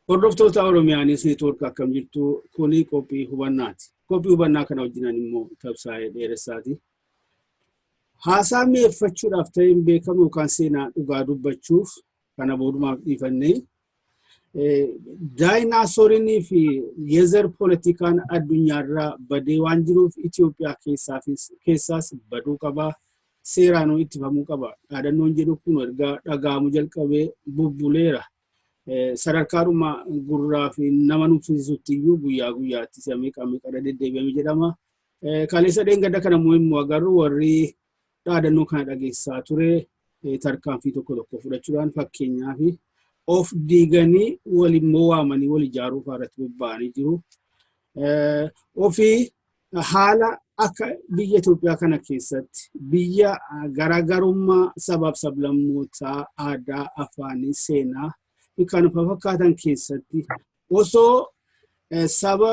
Hordoftoota Oromiyaa News Network, akkam jirtu? Kuni qophii hubannaati. Qophii hubannaa kana wajjinan immoo Tabsaa'ee Dheeressaati. Haasaa mi'eeffachuudhaaf ta'een beekamu yookaan seenaa dhugaa dubbachuuf kana boodumaaf dhiifannee, daayinaasorinii fi yezer poolitikaan addunyaarraa badee waan jiruuf Itoophiyaa keessaas baduu qaba. Seeraanuu ittifamuu qaba. Dhaadannoon jedhu kun erga dhaga'amuu jalqabee bubbuleera. Sadarkaadhuma gurraa fi nama nuffisiisutti iyyuu guyyaa guyyaatti si'a meeqa meeqadha deddeebi'ame jedhama. Kaleessa dheengadda kana immoo agarru warri dhaadannoo kana dhageessaa ture tarkaanfii tokko tokko fudhachuudhaan, fakkeenyaaf of diiganii wal immoo waamanii wal ijaaruu irratti bobba'anii jiru. Ofii haala akka biyya Itoophiyaa kana keessatti biyya garaagarummaa sabaaf sablammootaa, aadaa, afaanii, seenaa fi kan fakkaatan keessatti osoo saba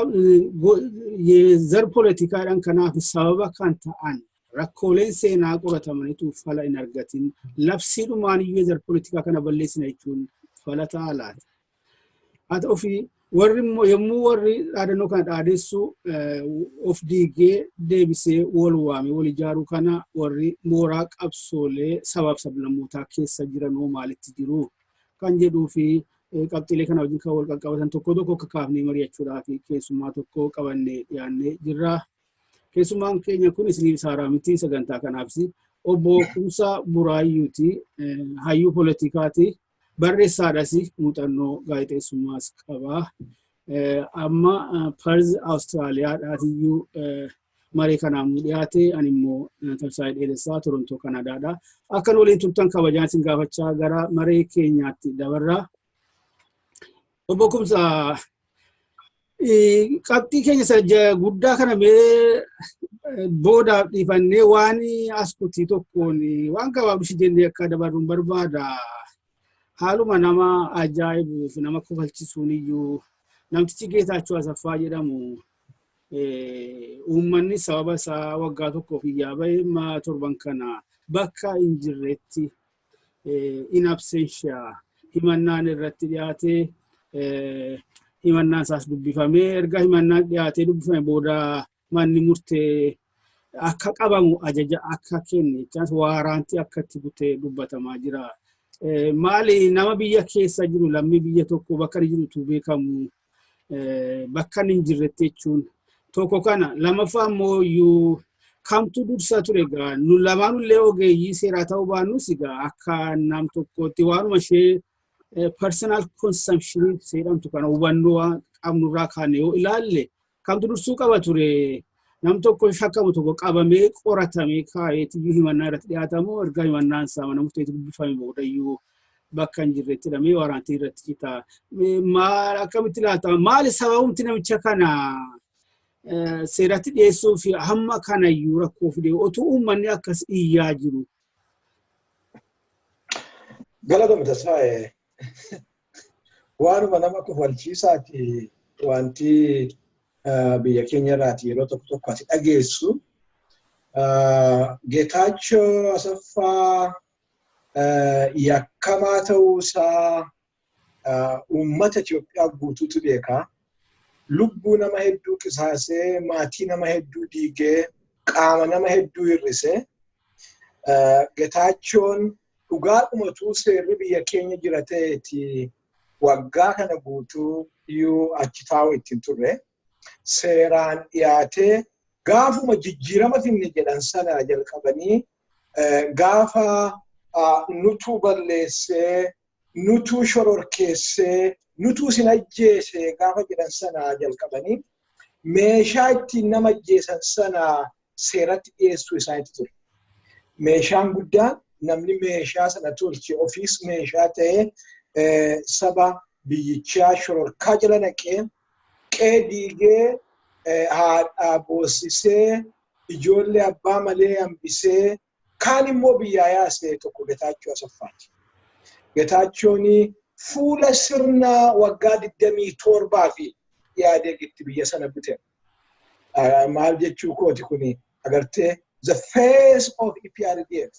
zar poolitikaadhaan kanaaf sababa kan ta'an rakkooleen seenaa qoratamaniitu fala hin argatin, labsiidhumaan iyyuu zar poolitikaa kana balleessina jechuun fala ta'a laata? Haa ta'u fi warri immoo yommuu warri dhaadannoo kana dhaadessu of diigee deebisee wal waamee wal ijaaruu kana, warri mooraa qabsoolee sabaaf sablammootaa keessa jiran hoo maalitti jiru kan jedhuu fi qabxiilee kana wajjin kan wal qaqqabatan tokko tokko akka kaafnee mari'achuudhaaf keessummaa tokko qabannee dhiyaannee jirra. Keessummaan keenya kun isiniif saaraa miti, sagantaa kanaafis obbo Kumsaa Buraayyuuti, hayyuu poolitikaati. Barreessaadhas, muuxannoo gaazexeessummaas qaba. Amma Perth Awustiraaliyaadhaatiyyuu maree kanaaf nu dhiyaate. Ani immoo Tamsaa'ee Dheeressaa, Torontoo Kanaadaadha. Akka nu waliin turtan kabajaan isin gaafachaa gara maree keenyaatti dabarra. Obbo Kumsaa, qabxii keenya isa guddaa kana mee boodaaf dhiifannee waan as kutii tokkoon waan gabaabsi jennee akka dabarruun barbaada. Haaluma nama ajaa'ibuuf nama kofalchisuun iyyuu namtichi Geetaachoo Asaffaa jedhamu uummanni sababa isaa waggaa tokkoof iyyaa bahee torban kana bakka hin jirretti in absentia himannaan irratti dhiyaatee, himannaan isaas dubbifamee, erga himannaan dhiyaatee dubbifame booda manni murtee akka qabamu ajaja akka kenne, jechaas waaraantii akka itti butee dubbatamaa jira. Maali, nama biyya keessa jiru, lammii biyya tokko bakka inni jirutu beekamu, bakka inni hin jirretti jechuun tokko kana. Lamaffaa immoo iyyuu kamtu dursa ture? Egaa nu lamaanullee ogeeyyii seeraa ta'uu baannus, egaa akka nam tokkootti waanuma ishee personal consumption jedhamtu kana hubannoo qabnurraa kaane yoo ilaalle, kamtu dursuu qaba ture? Nam tokko shakkamu tokko qabamee qoratamee kaa'eeti himannaa irratti dhiyaatamu, erga himannaan isaa mana murteetti dubbifame boodayyuu bakka hin jirretti hidhamee waraantii irratti cita? Maal, akkamitti ilaaltama? Maali sababumti namicha kana seeratti dhiyeessuu fi hamma kanayyuu rakkoo fide otuu uummanni akkas iyyaa jiru? Galatoomi, Tasfaa'ee. Waanuma nama kofalchiisaati wanti biyya keenya irraati yeroo tokko tokko ati dhageessu. Geetaachoo Asaffaa yakkamaa ta'uusaa uummata Itoophiyaa guutuutu beeka. Lubbuu nama hedduu qisaasee, maatii nama hedduu diigee, qaama nama hedduu hir'isee, Getaachoon dhugaadhumatuu seerri biyya keenya jira ta'eeti waggaa kana guutuu iyyuu achi taa'u ittiin turre. Seeraan dhiyaatee gaafuma jijjiirama finne jedhan sana jalqabanii, gaafa nutuu balleessee, nutuu shororkeessee, nutuu isin ajjeese gaafa jedhan sana jalqabanii meeshaa ittiin nama ajjeesan sana seeratti dhiyeessuu isaaniitti ture. Meeshaan guddaan namni meeshaa sana tolche ofiis meeshaa ta'ee saba biyyichaa shororkaa jala naqee Qe'ee diigee, haadha boossisee, ijoollee abbaa malee hambisee, kaan immoo biyyaa yaasee tokko Getaachoo Asaffaati. Getaachoon fuula sirna waggaa 27 fi Ihaadegitti biyya sana bute. Maal jechuu kooti kuni agartee, the face of EPRDF.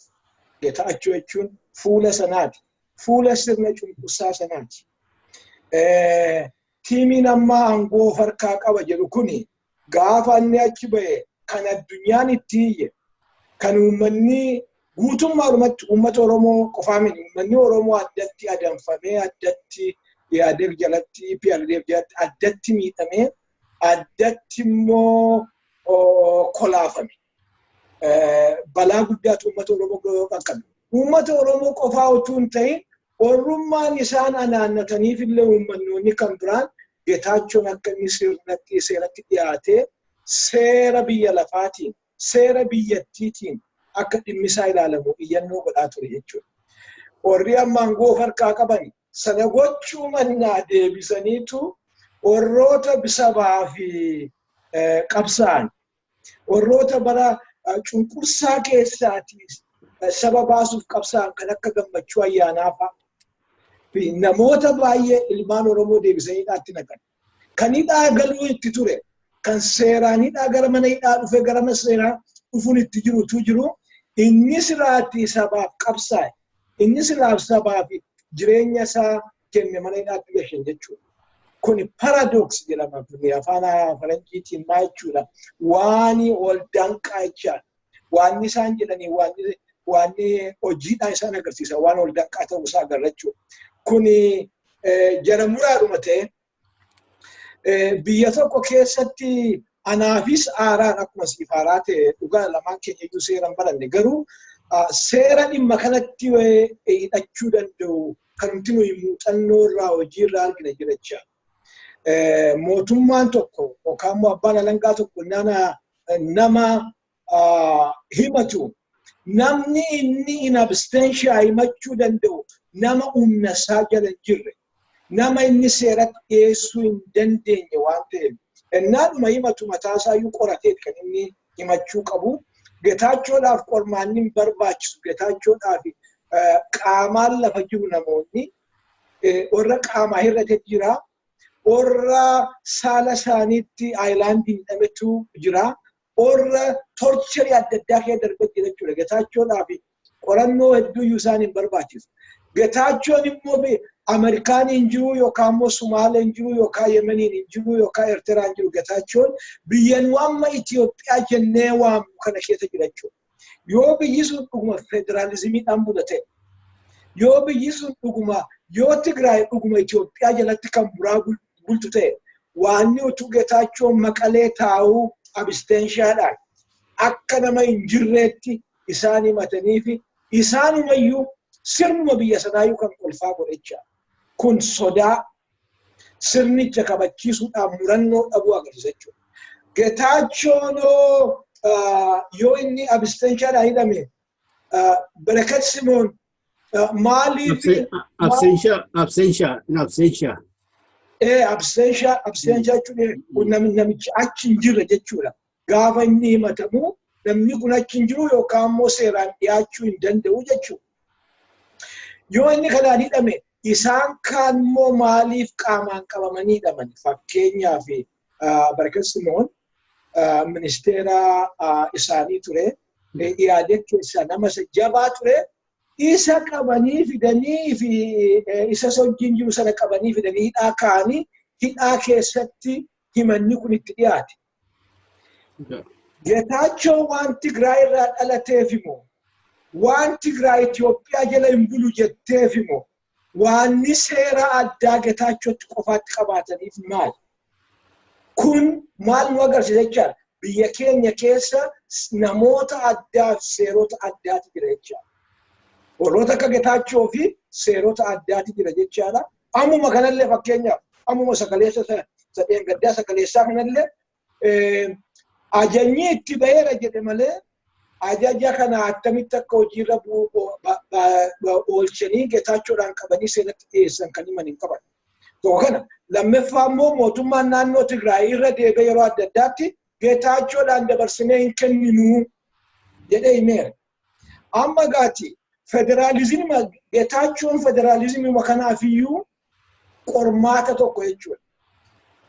Getaachoo jechuun fuula sanaati. Fuula sirna cunqursaa sanaati. Tiimiin ammaa aangoo of harkaa qaba jedhu kuni gaafa inni achi ba'e kan addunyaan itti iyye, kan uummanni guutummaadhumatti, uummata Oromoo qofaa miti, uummanni Oromoo addatti adamfamee, addatti Ihaadeeg jalatti, EPRDF jalatti addatti miidhamee, addatti immoo kolaafame. Balaa guddaatu uummata Oromoo qaqqabe. Uummata Oromoo qofaa utuu hin ta'in, orrummaan isaan anaannataniif illee uummannoonni kan biraan Getaachoon akka inni sirnatti seeratti dhiyaatee seera biyya lafaatiin, seera biyyattiitiin akka dhimmisaa ilaalamu iyyannoo godhaa ture jechuudha. Warri amma aangoo of harkaa qaban sana gochuu mannaa deebisaniitu warroota sabaa fi qabsaa'an, warroota bara cunqursaa keessaatii saba baasuuf qabsaa'an kan akka Gammachuu Ayyaanaa fa'a fi namoota baay'ee ilmaan Oromoo deebisanii hidhaatti naqan. Kan hidhaa galuu itti ture, kan seeraan hidhaa gara mana hidhaa dhufee gara mana seeraa dhufuun itti jirutu jiru, inni siraatti sabaaf qabsaa'e, inni silaaf sabaaf jireenya isaa kenne mana hidhaatti gashan jechuudha. Kuni paradox jedhama. Kuni afaan faranjiitiin maal jechuudha? Waan wal danqaa jechaadha. Waan isaan jedhanii waan hojiidhaan isaan agarsiisa, waan wal danqaa ta'uu isaa agarra jechuudha. Kuni jara muraadhuma ta'e biyya tokko keessatti anaafis aaraan akkuma siif haaraa ta'e dhugaa, lamaan keenya iyyuu seera hin baranne, garuu seera dhimma kanatti hidhachuu danda'u kan nuti nuyi muuxannoo irraa, hojii irraa argina jira jecha. Mootummaan tokko yookaan immoo abbaan alangaa tokko nama himatu, namni inni in absentia himachuu danda'u nama humna isaa jala hin jirre, nama inni seeratti dhiyeessuu hin dandeenye waan ta'eef, innaadhuma himatu mataa isaayyuu qorateet kan inni himachuu qabu. Getaachoodhaaf qormaanni hin barbaachisu. Getaachoodhaaf qaamaan lafa jiru namoonni warra qaamaa hir'ate jira. Warra saala isaaniitti aayilaandii hidhametu jira. Warra torture adda addaa keessa darbee jira jechuudha. Getaachoodhaaf qorannoo hedduuyyuu isaan hin barbaachisu. Getaachoon immoo Ameerikaan hin jiru yookaan immoo Sumaalee hin jiru yookaan Yemeniin hin jiru yookaan Eertiraan hin jiru. Getaachoon biyya nu amma Itoophiyaa jennee waamnu kana keessa jira jechuudha. Yoo biyyi sun dhuguma federaalizimiidhaan bulate, yoo biyyi sun dhuguma, yoo Tigraay dhuguma Itoophiyaa jalatti kan buraa bultu ta'e, waanni utuu Getaachoon Maqalee taa'uu absentiadhaan akka nama hin jirreetti isaan himatanii fi isaanumayyuu sirnuma biyya sanaayyuu kan kolfaa godhechaa. Kun sodaa sirnicha kabachiisuudhaan murannoo dhabuu agarsiisa jechuudha. Getaachoonoo yoo inni absentiadhaan hidhame, Barakat Simoon maaliif? Absentia, absentia, absentia. Ee, absentia, absentia jechuun namichi achi hin jirre jechuudha. Gaafa inni himatamu namni kun achi hin jiru yookaan immoo seeraan dhiyaachuu hin danda'u jechuudha. Yoo inni kanaan hidhame, isaan kaan immoo maaliif qaamaan qabamanii hidhaman? Fakkeenyaaf Barakat Simoon ministeera isaanii ture. Ihaadeg keessaa nama isa jabaa ture. Isa qabanii fidanii fi isa wajjin jiru sana qabanii fidanii hidhaa kaa'anii hidhaa keessatti himanni kun itti dhiyaate. Getaachoo waan Tigraay irraa dhalateef immoo, waan Tigraay Itoophiyaa jala hin bulu jetteef immoo, waanni seera addaa Getaachootti qofaatti qabaataniif maali? Kun maal nu agarsiisa jechaadha? Biyya keenya keessa namoota addaaf seerota addaatu jira jechaadha. Warroota akka Getaachoo fi seerota addaatu jira jechaadha. Ammuma kanallee, fakkeenyaaf ammuma sakaleessa sadeen gaddaa sakaleessaa kanallee ajajni itti baheera jedhe malee, ajaja kana attamitti akka hojiirra oolchanii Getaachoodhaan qabanii seeratti dhiyeessan kan himan hin qaban. Tokko kana. Lammaffaa immoo mootummaan naannoo Tigraay irra deebi'ee yeroo adda addaatti Geetaachoodhaan dabarsinee hin kenninuu jedhee himeera. Amma gaati federaalizimii, Geetaachoon federaalizimii kanaafiyyuu qormaata tokko jechuudha.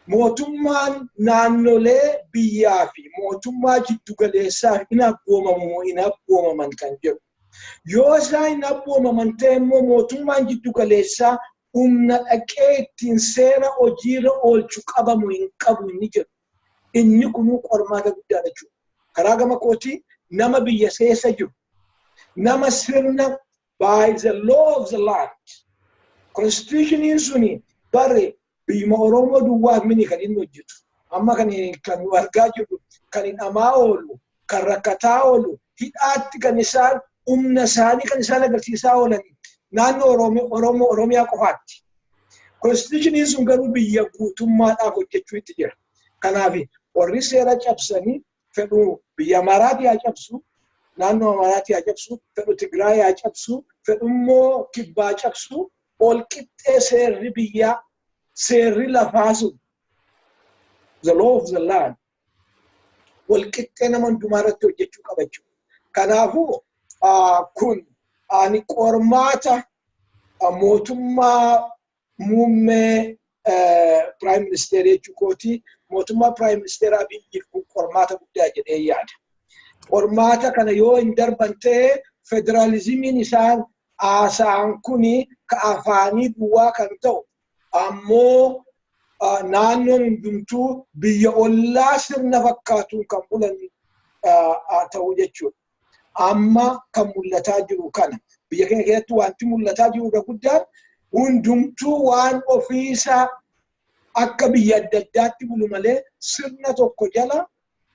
Mootummaan naannolee biyyaa fi mootummaa jiddugaleessaa hin abboomamu moo hin abboomaman kan jedhu. Yoo isaan hin abboomaman ta'e immoo mootummaan jiddugaleessaa humna dhaqee ittiin seera hojiirra oolchu qabamu hin qabu inni jedhu. Inni kunuu qormaata guddaa jechuudha. Karaa gama kootii, nama biyya keessa jiru, nama sirna by the law of the land, constitutioniin suni bare biyyuma Oromoo duwwaaf mini kan inni hojjetu. Amma kan nu argaa jirru, kan hidhamaa oolu, kan rakkataa oolu, hidhaatti kan isaan humna isaanii kan isaan agarsiisaa oolan naannoo Oromoo Oromiyaa qofaatti. Constitutioniin sun garuu biyya guutummaadhaaf hojjechuu itti jira. Kanaaf warri seera cabsanii fedhu biyya Amaaraati haa cabsu, naannoo Amaaraati haa cabsu, fedhu Tigraay haa cabsu, fedhu immoo Kibbaa cabsu, ol qixxee seerri biyyaa, seerri lafaa sun, the law of the land, wal qixxee nama hundumaa irratti hojjechuu qaba jechuudha. Kanaafuu kun ani qormaata mootummaa muummee prime minister jechuu kooti, mootummaa prime minister Abiyyiif kun qormaata guddaa jedhee yaada. Qormaata kana yoo hin darban ta'e, federaalizimiin isaan haasa'an kuni ka afaanii duwwaa kan ta'u, ammoo naannoon hundumtuu biyya ollaa sirna fakkaatuun kan bulan ta'uu jechuudha. Amma kan mul'ataa jiru kana. Biyya keenya keessatti wanti mul'ataa jiru irra guddaan hundumtuu waan ofiisaa akka biyya adda addaatti bulu malee sirna tokko jala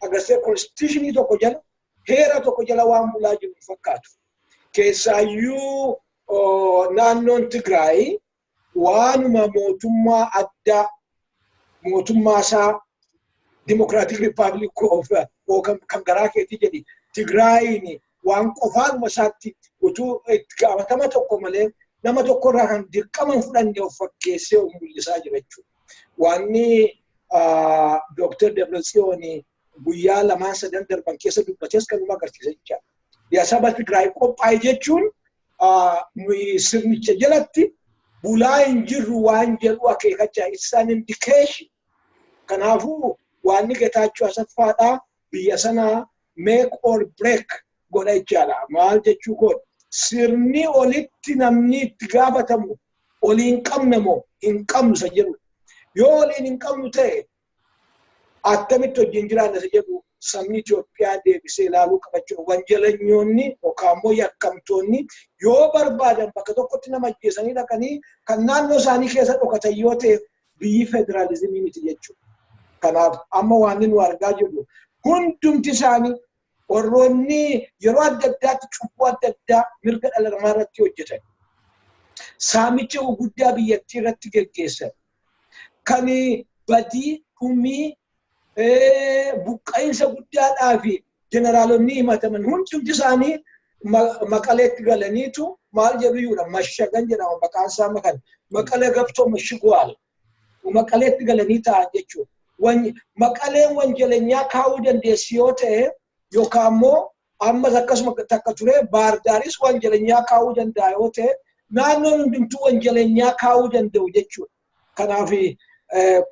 agarsiisa, constitutionii tokko jala, heera tokko jala waan bulaa jiru hin fakkaatu. Keessaayyuu naannoon Tigraay waanuma mootummaa addaa, mootummaa isaa Democratic Republic of kan garaa keetii jedhi Tigraayin waan qofaanuma isaatti utuu itti gaafatama tokko malee nama tokko irraa kan dirqama hin fudhanne of fakkeessee of mul'isaa jira jechuudha. Wanni Dooktar Dabratsiyoon guyyaa lamaan sadan darban keessa dubbates kanuma agarsiisa jechaadha. Yaa saba Tigraay qophaa'e jechuun sirnicha jalatti bulaa hin jirru waan jedhu akeekachaa, it's an indication. Kanaafuu waanni Getaachoo Asaffaadhaa biyya sanaa make or break godha jechaadha. Maal jechuu koodha? Sirni olitti namni itti gaafatamu olii hin qabne moo hin qabnu isa jedhu. Yoo oliin hin qabnu ta'e attamitti wajjin jiraanna isa jedhu sabni Itoophiyaa deebisee ilaaluu qabachuu. Wanjalanyoonni yookaan immoo yakkamtoonni yoo barbaadan bakka tokkotti nama ajjeesanii dhaqanii kan naannoo isaanii keessa dhokatan yoo ta'e biyyi federaalizimii miti jechuudha. Kanaaf amma waan nu argaa jirru hundumti isaanii warroonni yeroo adda addaatti cubbuu adda addaa mirga dhala namaa irratti hojjetan, saamicha guddaa biyyattii irratti geggeessan, kan badii dhumii buqqa'insa guddaadhaa fi jeneraalonni himataman hundumti isaanii Maqaleetti galaniitu maal jedhu iyyuudha, mashagan jedhama maqaan isaa makan Maqalee ገብቶ መሽጓል, Maqaleetti galanii ta'an jechuudha. Maqaleen wanjalanyaa kaa'uu dandeessi yoo ta'e, yookaan immoo ammas akkasuma takka ture Baardaaris wanjalanyaa kaa'uu danda'a yoo ta'e, naannoon hundumtuu wanjalanyaa kaa'uu danda'u jechuudha. Kanaaf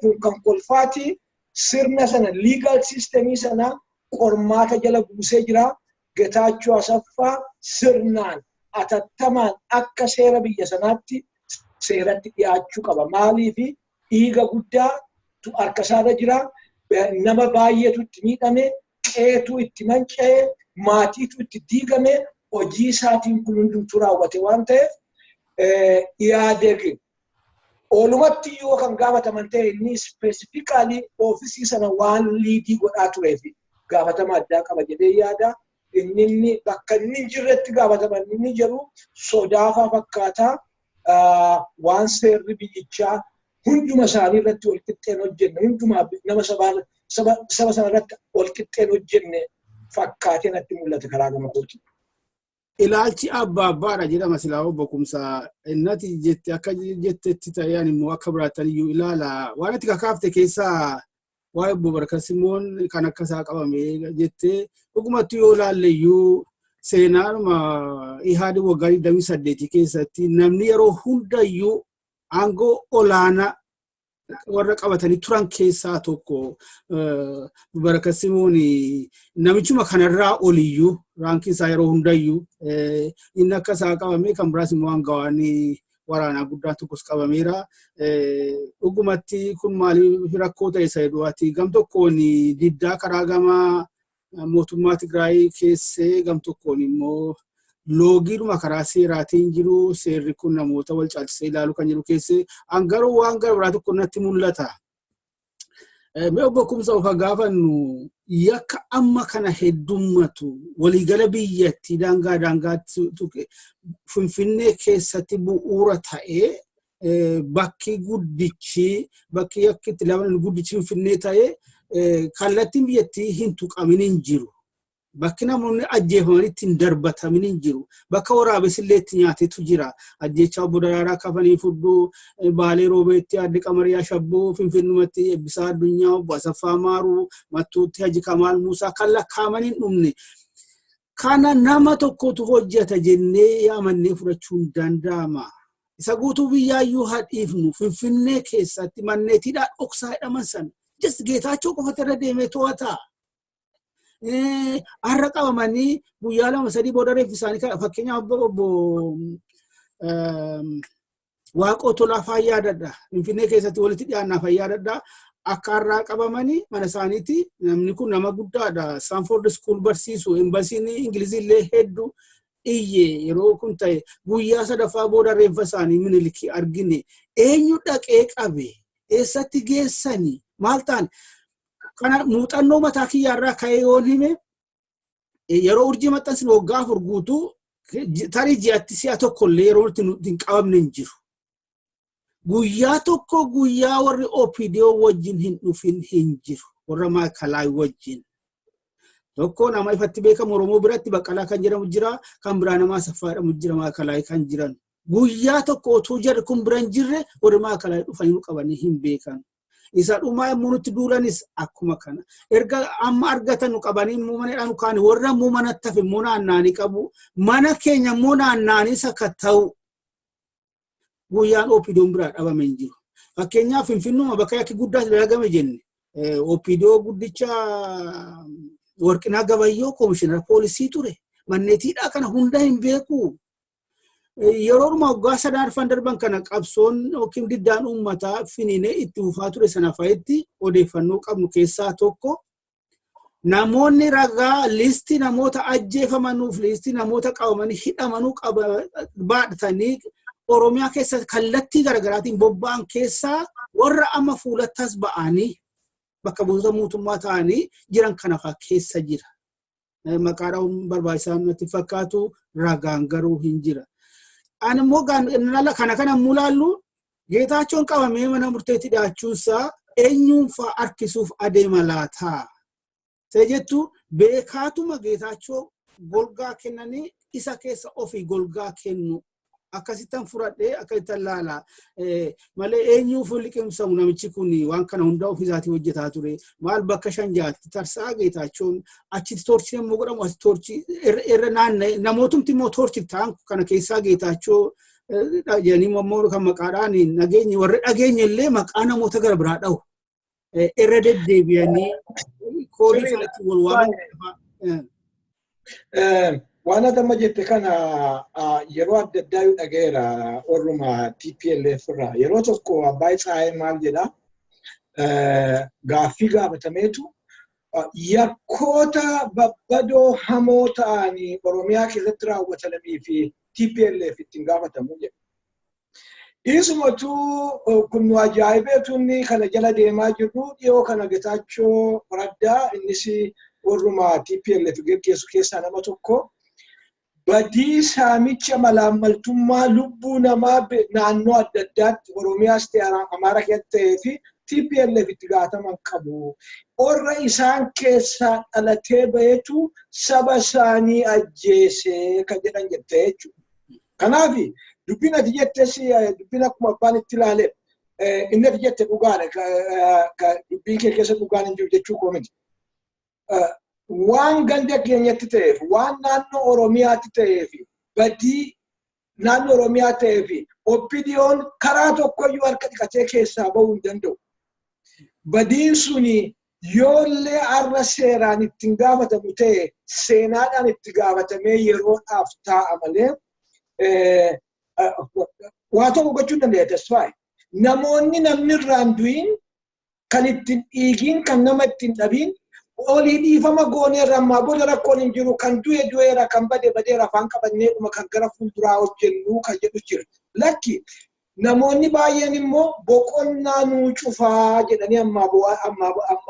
kun kan kolfaati. Sirna sana, legal systemii sana qormaata jala buusee jira. Getaachoo Asaffaa sirnaan atattamaan akka seera biyya sanaatti seeratti dhiyaachuu qaba. Maaliif? Dhiiga guddaa harka isaarra jira. Nama baay'eetu itti miidhame, qeetu itti manca'e, maatiitu itti diigame, hojii isaatiin kun hundumtuu raawwate waan ta'eef Ihaadeg oolumatti yoo kan gaafataman ta'e, inni specifically oofisii sana waan leadii godhaa tureef gaafatama addaa qaba jedhee yaada. Inni bakka inni hin jirretti gaafataman inni jedhu sodaafaa fakkaataa waan seerri biyyichaa hunduma isaanii irratti wal qixxeen hojjenne, hundumaa nama saba sana irratti wal qixxeen hojjenne fakkaatee natti mul'ata karaa gama kooti. Ilaalchi abbaa abbaadha jedhama silaa obbo Kumsaa. Innati jette akka jettetti ta'ee immoo akka biraattan iyyuu ilaala. Waan ati kakaafte keessaa waa'ee obbo Barakat Simoon kan akka isaa qabame jettee dhugumatti yoo ilaalle iyyuu seenaanuma Ihaadi waggaa 28 keessatti namni yeroo hundayyuu aangoo olaanaa warra qabatanii turan keessaa tokko Barakat Simoon namichuma kanarraa oliyyuu raankiin isaa yeroo hundayyuu inni akka isaa qabame kan biraas immoo aangawaan waraanaa guddaan tokkos qabameera. Dhugumatti kun maaliif rakkoo ta'e isa jedhu ati gam tokkoon diddaa karaa gama mootummaa Tigraay keessee gam tokkoon immoo loogiidhuma karaa seeraatiin jiru seerri kun namoota wal caalchisee ilaalu kan jiru keessee an garuu waan gara biraa tokko natti mul'ata. Mee obbo Kumsa of gaafannu yakka amma kana heddummatu waliigala biyyattii daangaa daangaatti tuqe Finfinnee keessatti bu'uura ta'ee bakki guddichi bakki yakki itti laman guddichi Finfinnee ta'ee kallattiin biyyattii hin tuqamin hin jiru. Bakki namoonni ajjeefaman itti hin darbatamin hin jiru. Bakka waraabessi itti nyaatetu jira. Ajjeechaa obbo Daraaraa Kafanii Fudduu, Baalee Roobeetti Aadde Qamariyaa Shabboo, Finfinnumatti Eebbisaa Addunyaa, Obbo Asaffaa Maaruu, Mattuutti Haji Kamaal Muusaa kan lakkaa'aman hin dhumne. Kana nama tokkotu hojjeta jennee yaamannee fudhachuun danda'ama. Isa guutuu biyyaayyuu hadhiifnu Finfinnee keessatti manneetiidhaa dhoksaa jedhaman sana. Just Geetaachoo qofatu irra deemee to'ata. Har'a qabamanii guyyaa 2-3 booda reeffi isaanii fakkeenyaaf obbo Waaqoo Tolaa faa yaadadha. Finfinnee keessatti walitti dhiyaannaa faa yaadadha. Akka har'aa qabamanii mana isaaniitti namni kun nama guddaadha. Stanford School barsiisu embasiin Ingilizii illee hedduu iyye yeroo kun ta'e guyyaa sadaffaa booda reeffa isaanii Minilikii argine. Eenyu dhaqee qabe? Eessatti geessani? Maal ta'an? Kana muuxannoo mataa kiyyaarraa ka'ee yoon hime yeroo urjii maxxansine waggaa 4 guutuu tarii ji'atti si'a tokko illee yeroo itti hin qabamne hin jiru. Guyyaa tokko guyyaa warri OPDO wajjin hin dhufin hin jiru. Warra maakalaay wajjin. Tokko nama ifatti beekamu Oromoo biratti Baqqalaa kan jedhamu jira. Kan biraa nama Asaffaa jedhamu jira maakalaay kan jiran. Guyyaa tokko otoo jarri kun bira hin jirre warri maakalaay dhufanii nu qabanii hin beekan. Isa dhumaa yommuu nutti duulanis akkuma kana. Erga amma argatan nu qabanii immoo mana hidhaa nu kaani warra immoo manatti hafe immoo naannaanii qabu. Mana keenya immoo naannaanii sakatta'u. Guyyaan OPDOn biraa dhabame hin jiru. Fakkeenyaaf Finfinnuma bakka yakki guddaa dalagame jenne OPDO guddicha Warqinaa Gabayyoo koomishinara poolisii ture. Manneetiidhaa kana hunda hin beeku. Yeroodhuma waggaa sadan arfan darban kana qabsoon yookiin diddaan uummataa finiinee itti fufaa ture sana fa'itti odeeffannoo qabnu keessaa tokko namoonni ragaa liistii namoota ajjeefamanuuf liistii namoota qabamanii hidhamanuu baadhatanii Oromiyaa keessa kallattii garaagaraatiin bobba'an keessaa warra amma fuulattas ba'anii bakka buutota mootummaa ta'anii jiran kana fa'aa keessa jira. Maqaa dha'uun barbaachisaa natti fakkaatu ragaan garuu hin jira. Ani immoo kana kana immoo ilaallu Geetaachoon qabamee mana murteetti dhiyaachuunsaa eenyuun fa'aa harkisuuf adeema laataa? Ta'e jettu beekaatuma Geetaachoo golgaa kennanii isa keessa ofii golgaa kennu. Akkasittan fudhadhee akkasittan laala. Malee eenyuuf liqimsamu namichi kun waan kana hunda ofiisaatii hojjetaa ture. Maal bakka shan jaatti tarsa'a Geetaachoon achitti toorchiin immoo godhamu as toorchii irra naanna'e namootumti immoo toorchi ta'an kana keessaa Geetaachoo jedhanii immoo kan maqaadhaan nageenyi warri dhageenye illee maqaa namoota gara biraa dhahu. Irra deddeebi'anii koodii isaatti wal waaman. Waan ati amma jette kana yeroo adda addaa yoo dhaga'eera warruma TPLF irraa. Yeroo tokko Abbaay Tsaayee maal jedha gaaffii gaafatameetu yakkoota babbadoo hamoo ta'anii Oromiyaa keessatti raawwatamanii fi TPLF ittiin gaafatamu jedha. Isumatu kun nu ajaa'ibeetu inni kana jala deemaa jirru dhiyoo kana Getaachoo Raddaa innis warruma TPLF geggeessu keessaa nama tokko badii saamicha malaammaltummaa lubbuu namaa naannoo adda addaatti Oromiyaas ta'e Amaara keessatti ta'ee fi TPLF itti gaafataman qabu. Warra isaan keessaa dhalatee bahetu saba isaanii ajjeesee kan jedhan jettee jechuudha. Kanaaf dubbiin ati jettes, dubbiin akkuma abbaan itti ilaale, inni ati jette dhugaadha. Dubbiin kee keessa dhugaan hin jiru jechuu koo miti. Waan ganda keenyatti ta'eef, waan naannoo Oromiyaatti ta'eef, badii naannoo Oromiyaa ta'eef OPDO'n karaa tokkoyyuu harka dhiqatee keessaa bahuu hin danda'u. Badiin suni yoollee har'a seeraan ittiin gaafatamu ta'e, seenaadhaan itti gaafatamee yeroodhaaf taa'a malee waa tokko gochuu hin dandeenya, Tasfaayee. Namoonni namni irraan du'in, kan ittiin dhiigiin, kan nama ittiin dhabiin, olii dhiifama gooneerra, ammaa booda rakkoon hin jiru, kan du'e du'eera, kan bade badeera, afaan qabanneedhuma kan gara fuulduraa hojjennu kan jedhu jira. Lakki, namoonni baay'een immoo boqonnaa nuu cufaa jedhanii ammaa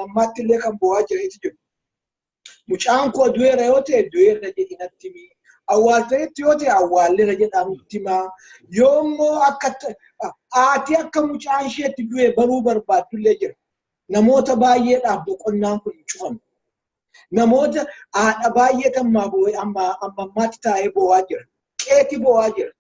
ammaatti illee kan bo'aa jiranitu jiru. Mucaan koo du'eera yoo ta'e, du'eera jedhi natti himi. Awwaaltanitti yoo ta'e, awwaalleera jedhamutti himaa. Yoo immoo akka haati akka mucaan isheetti du'e baruu barbaaddullee jira. Namoota baay'eedhaaf boqonnaan kun hin cufamne. Namoota haadha baay'eetu amma ammaatti taa'ee bo'aa jira. Qeeti bo'aa jira.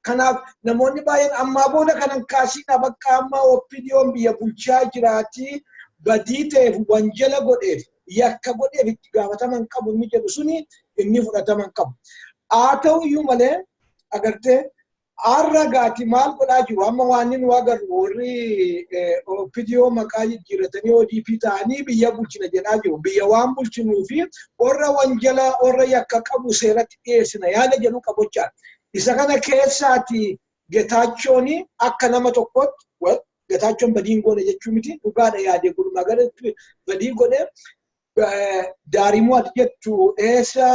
Kanaaf namoonni baay'een ammaa booda kanan kaasiidha, bakka amma OPDO'n biyya bulchaa jiraati, badii ta'eef, wanjala godheef, yakka godheef itti gaafataman qabu inni jedhu suni inni fudhataman qabu. Haa ta'u iyyuu malee, agartee, har'a gaati maal godhaa jiru? Amma waan inni nu agarru, warri OPDO maqaa jijjiirratanii ODP ta'anii biyya bulchina jedhaa jiru. Biyya waan bulchinuu fi warra wanjala, warra yakka qabu seeratti dhiyeessina yaada jedhu qabochaa. Isa kana keessaati Getaachoon akka nama tokkotti, Getaachoon badii hin goone jechuu miti, dhugaadha, yaadee gurmaa gara badii godhe. Daarimuu ati jettu eessa,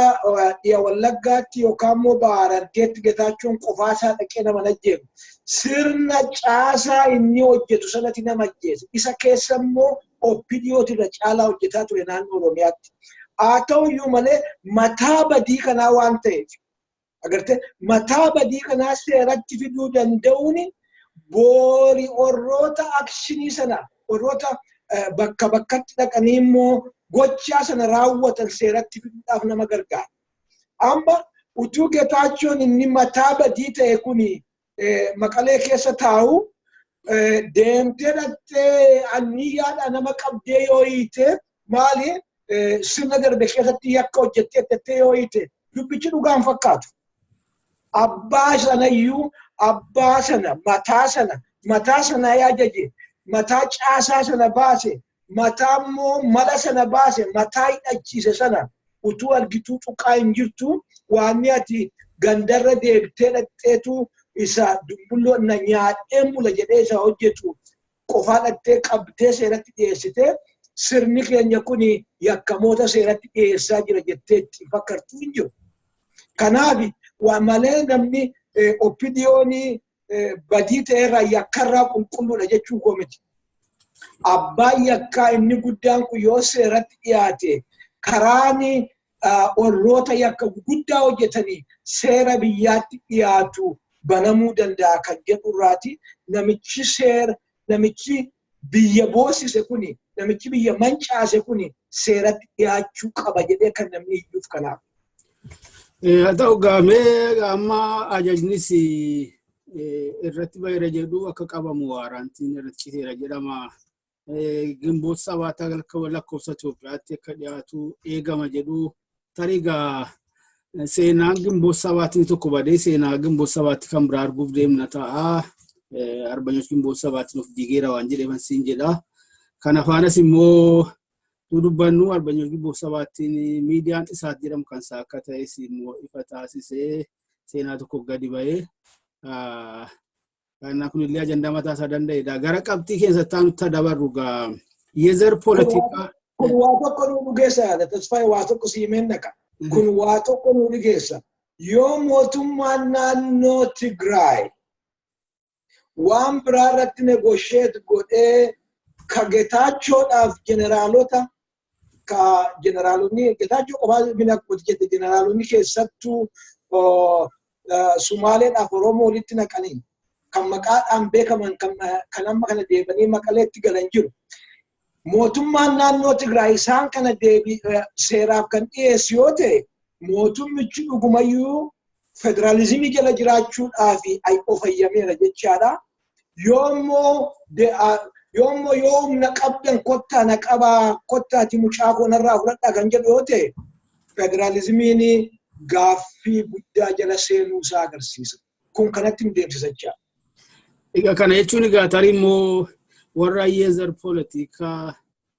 dhiya Wallaggaatti yookaan immoo Harargeetti Getaachoon qofaasaa dhaqee nama ajjeesu. Sirna caasaa inni hojjetu sanatti nama ajjeese. Isa keessa immoo OPDOti irra caalaa hojjetaa ture naannoo Oromiyaatti. Haa ta'u iyyuu malee, mataa badii kanaa waan ta'eef, agartee, mataa badii kanaa seeratti fiduu danda'uun boori warroota action sana, warroota bakka bakkatti dhaqanii immoo gochaa sana raawwatan seeratti fiduudhaaf nama gargaara. Amma utuu Getaachoon inni mataa badii ta'e kuni Maqalee keessa taa'u, deemtee dhaqxee anniyyaadhaa nama qabdee yoo hiite, maali, sirna darbe keessatti yakka hojjettee jettee yoo hiite, dubbichi dhugaan fakkaatu. Abbaa sanayyuu, abbaa sana, mataa sana, mataa sana ajaje, mataa caasaa sana baase, mataa immoo mala sana baase, mataa hidhachiise sana utuu argituu tuqaa hin jirtu. Waanni ati gandarra deebitee dhaqxeetu isa dumbulloo na nyaadheen bula jedhee isa hojjetu qofaa dhaqxee qabdee seeratti dhiyeessitee, sirni keenya kun yakkamoota seeratti dhiyeessaa jira jettee ittiin fakkartuu hin jiru. Kanaaf waa malee namni OPDO'n badii ta'erraa, yakkarraa qulqulluudha jechuu koo miti. Abbaan yakkaa inni guddaan kun yoo seeratti dhiyaate, karaan warroota yakka guguddaa hojjetanii seera biyyaatti dhiyaatu banamuu danda'a kan jedhurraati. Namichi seera, namichi biyya boosise kuni, namichi biyya mancaase kuni seeratti dhiyaachuu qaba jedhee kan namni iyyuuf kanaaf. Haa ta'u, gaamee amma ajajnis irratti baheera jedhu, akka qabamu warrantiin irratti citeera jedhama. Gimboota 7 lakkoofsa Itoophiyaatti akka dhiyaatu eegama jedhu. Tarii gaa seenaan Gimboota 7tiin tokko badee seenaa Gimboota 7tti kan biraa arguuf deemna ta'a. Arbanyoos Gimboota 7tiin of diigeera waan jedheefan siin jedha. Kana faanas immoo dubbannu, Arbanyoos Gimboota 7tiin miidiyaan isaat jedhamu kan isaa akka ta'es immoo ifa taasisee seenaa tokko gadi bahee. Kana kunillee ajandaa mataa isaa danda'edha. Gara qabxii keessatti aanutti dabarru gaa የዘር ፖለቲካ. Kun waa tokko nu dhugeessa yaada, Tasfaayee, waa tokko siimeen dhaqa. Kun waa tokko nu dhugeessa. Yoo mootummaan naannoo Tigraay waan biraa irratti negotiate godhee ka Getaachoodhaaf jeneraalota, ka jeneraalonni Getaachoo qofaa bina akkuma jette, jeneraalonni keessattuu Sumaaleedhaaf Oromoo walitti naqanii Kan maqaadhaan beekaman kan amma kana deebanii Maqaleetti galan jiru. Mootummaan naannoo Tigraay isaan kana deebii seeraaf kan dhiyeessu yoo ta'e, mootummichi dhugumayyuu federaalizimii jala jiraachuudhaaf of ayyameera jechaadha. Yoommoo yoo humna qabdan kottaa na qabaa, kottaati mucaa koo narraa fudhadhaa kan jedhu yoo ta'e, federaalizimiin gaaffii guddaa jala seenuu isaa agarsiisa. Kun kanatti nu deemsisa jechaadha. Egaa kana jechuun egaa tarii immoo warra የዘር poolitikaa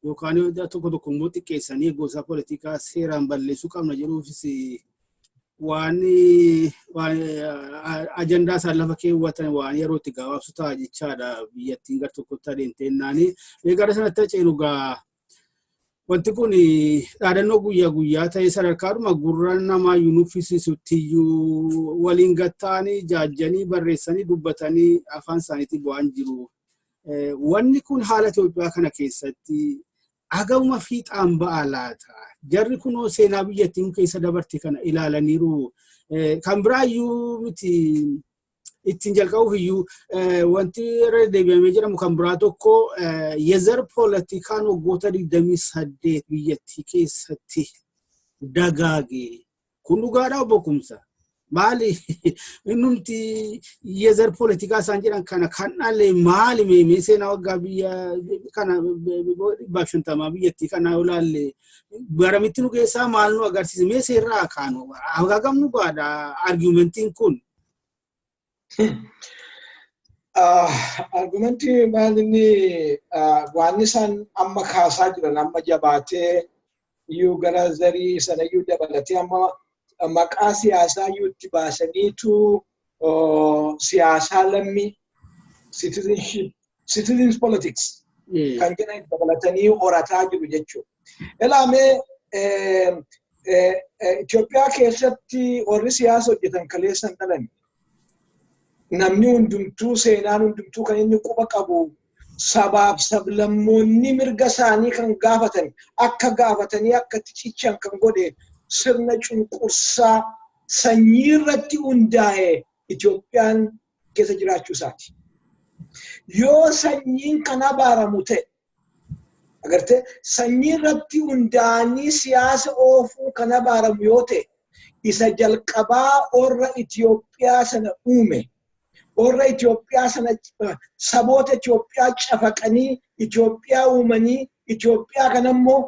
yookaan tokko tokko immoo xiqqeessanii gosa poolitikaa seeraan balleessuu qabna jedhuufis waan ajandaa isaan lafa keewwatan waan yeroo itti gabaabsu ta'a jechaadha biyyattiin gar tokkotti adeemtee jennaani. Gara sanatti ceenu gaa, wanti kun dhaadannoo guyyaa guyyaa ta'ee sadarkaadhuma gurra namaa iyyuu nuffisiisutti iyyuu waliin gatta'anii jaajjanii barreessanii dubbatanii afaan isaaniitti bu'aan jiru. Wanni kun haala Itoophiyaa kana keessatti hagamuma fiixaan ba'a laata? Jarri kunoo seenaa biyyattiin keessa dabarte kana ilaalaniiru. Kan biraayyuu miti, ittiin jalqabuuf iyyuu wanti irra deebi'amee jedhamu kan biraa tokko የዘር poolitikaan waggoota 28 biyyattii keessatti dagaage. Kun dhugaadhaa, obbo Kumsa? Maali innumti የዘር poolitikaa isaan jedhan kana kan dhalle maali? Meemee seenaa waggaa biyya kana 150 biyyattii kana yoo ilaalle garamitti nu geessaa, maal nu agarsiisa? Mee seerraa kaanu hagam dhugaadha argumentiin kun? Argumentii maal inni waan isaan amma kaasaa jiran amma jabaatee iyyuu gara zarii sana iyyuu dabalatee amma maqaa siyaasaa iyyuu itti baasaniitu siyaasaa lammii, citizenship, citizens politics kan jedhan dabalatanii horataa jiru jechuudha. Ilaamee, Itoophiyaa keessatti warri siyaasa hojjetan kaleessa hin dhalanne. Namni hundumtuu, seenaan hundumtuu kan inni quba qabu sabaaf sablammoonni mirga isaanii kan gaafatan akka gaafatanii akka itti cichan kan godhe sirna cunqursaa sanyii irratti hundaa'e Itoophiyaan keessa jiraachuu isaati. Yoo sanyiin kan abaaramu ta'e, agartee, sanyii irratti hundaa'anii siyaasa oofuu kan abaaramu yoo ta'e, isa jalqabaa warra Itoophiyaa sana uume, warra Itoophiyaa sana, saboota Itoophiyaa cafaqanii Itoophiyaa uumanii, Itoophiyaa kana immoo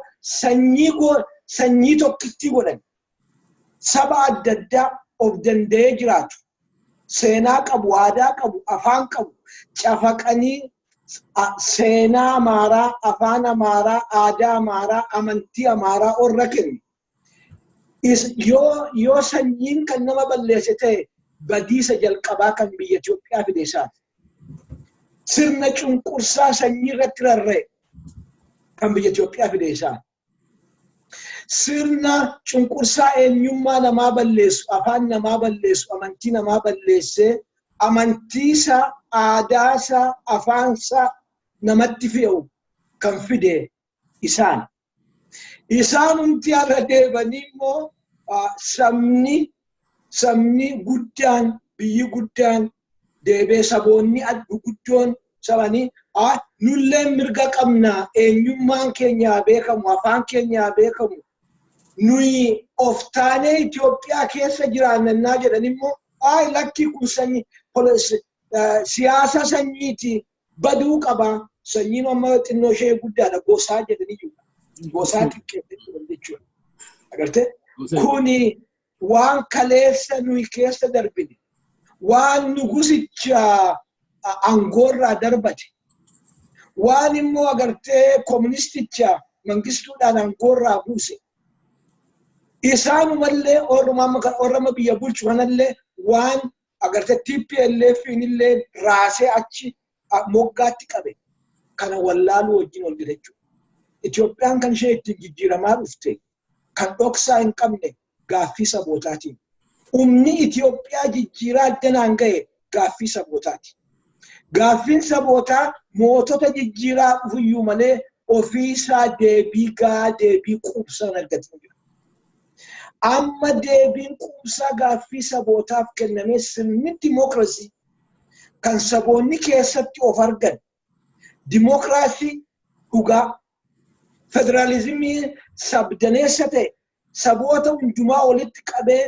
sanyii tokkitti godhan, saba adda addaa of danda'ee jiraatu, seenaa qabu, aadaa qabu, afaan qabu cafaqanii seenaa Amaaraa, afaan Amaaraa, aadaa Amaaraa, amantii Amaaraa warra kennu. Yoo sanyiin kan nama balleesse ta'e, badiisa jalqabaa kan biyya Itoophiyaa fide isaati. Sirna cunqursaa sanyii irratti rarra'e kan biyya Itoophiyaa fide isaati. Sirna cunqursaa eenyummaa namaa balleessu, afaan namaa balleessu, amantii namaa balleessee, amantiisa, aadaasa, afaansa namatti fe'u kan fide isaan. Isaanumti har'a deebanii immoo sabni guddaan, biyyi guddaan deebee saboonni guguddoon sabanii nulleen mirga qabna, eenyummaan keenya beekamu, afaan keenya beekamu, nuyi of taanee Itoophiyaa keessa jiraannannaa jedhan immoo, ay lakkii, kun sanyii, siyaasa sanyiiti, baduu qaba, sanyiin amma xinnoo ishee guddaadha, gosaa jedhanii jiru. Gosaa xiqqeessanii jiran jechuudha. Agartee? Kuni waan kaleessa nuyi keessa darbine, waan nugusicha aangoorraa darbate, waan immoo agartee kooministicha Mangistuudhaan aangoorraa buuse. Isaanumallee orma biyya bulchu kanallee waan agartee TPLF illee raasee achi moggaatti qabe kana wallaaluu wajjin wal gita jechuudha. Itoophiyaan kan ishee ittiin jijjiiramaa dhufte kan dhoksaa hin qabne gaaffii sabootaatiin. Humni Itoophiyaa jijjiiraa addanaan gahe gaaffii sabootaati. Gaaffiin sabootaa mootota jijjiiraa dhufuyyuu malee ofiisaa deebii gahaa, deebii quubsaa hin argatin jira. Amma deebiin quubsaa gaaffii sabootaaf kennamee sirni dimookiraasii kan Kan saboonni keessatti of argan, dimookiraasii dhugaa, federaalizimii sabdaneessa ta'e, saboota hundumaa walitti qabee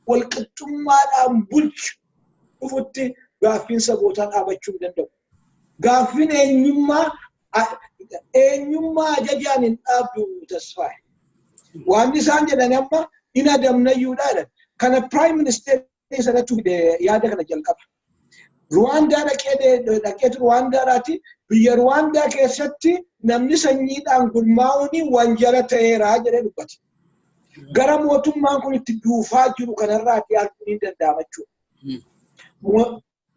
walqixxummaadhaan bulchu dhufutti gaaffiin sabootaa dhaabachuu hin danda'u. Gaaffiin eenyummaa ajajaan hin dhaabdu, Tasfaa'e. Waan isaan jedhan amma hin adamnayyuudha jedhan. Kana prime minister sanatu fide yaada kana jalqaba. Ruwaandaa dhaqeetu Ruwaandaadhaati, biyya Ruwaandaa keessatti namni sanyiidhaan gurmaa'uun wanjala ta'eera jedhee dubbate. Gara mootummaan kun itti duufaa jiru kanarraati arguun hin danda'ama jechuudha.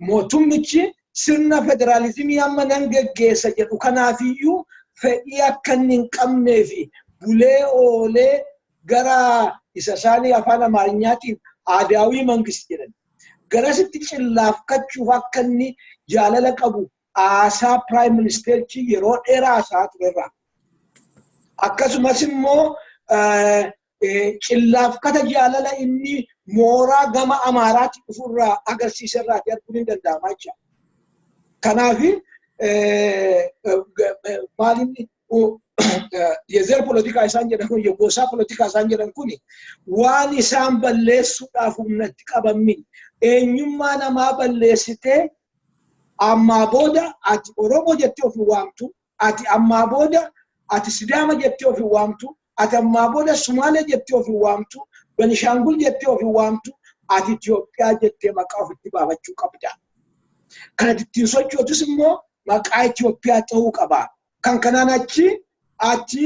Mootummichi sirna federaalizimii amma nan geggeessa jedhu kanaafiyyuu fedhii akka inni hin qabnee fi bulee oolee gara isa isaanii afaan Amaarinyaatiin አሃዳዊ መንግስት jedhan. Garasitti cillaafkachuuf akka inni jaalala qabu haasaa prime ministerichi yeroo dheeraa haasaa turerraa. Akkasumas immoo cillaafkata jaalala inni mooraa gama Amaaraatti dhufurraa agarsiiserraati arguun hin danda'ama jecha. Kanaaf maalinni የዘር ፖለቲካ isaan jedhan kun, የጎሳ ፖለቲካ isaan jedhan kun, waan isaan balleessuudhaaf humnatti qaban eenyummaa namaa balleessitee ammaa booda ati Oromoo jettee of waamtu, ati ammaa booda ati Sidaama jettee of waamtu, ati ammaa booda Sumaalee jettee of waamtu, Benishaangul jettee of waamtu, ati Itoophiyaa jettee maqaa ofitti baafachuu qabda. Kan ati ittiin sochootus immoo maqaa Itoophiyaa ta'uu qaba. Kan kanaan achi ati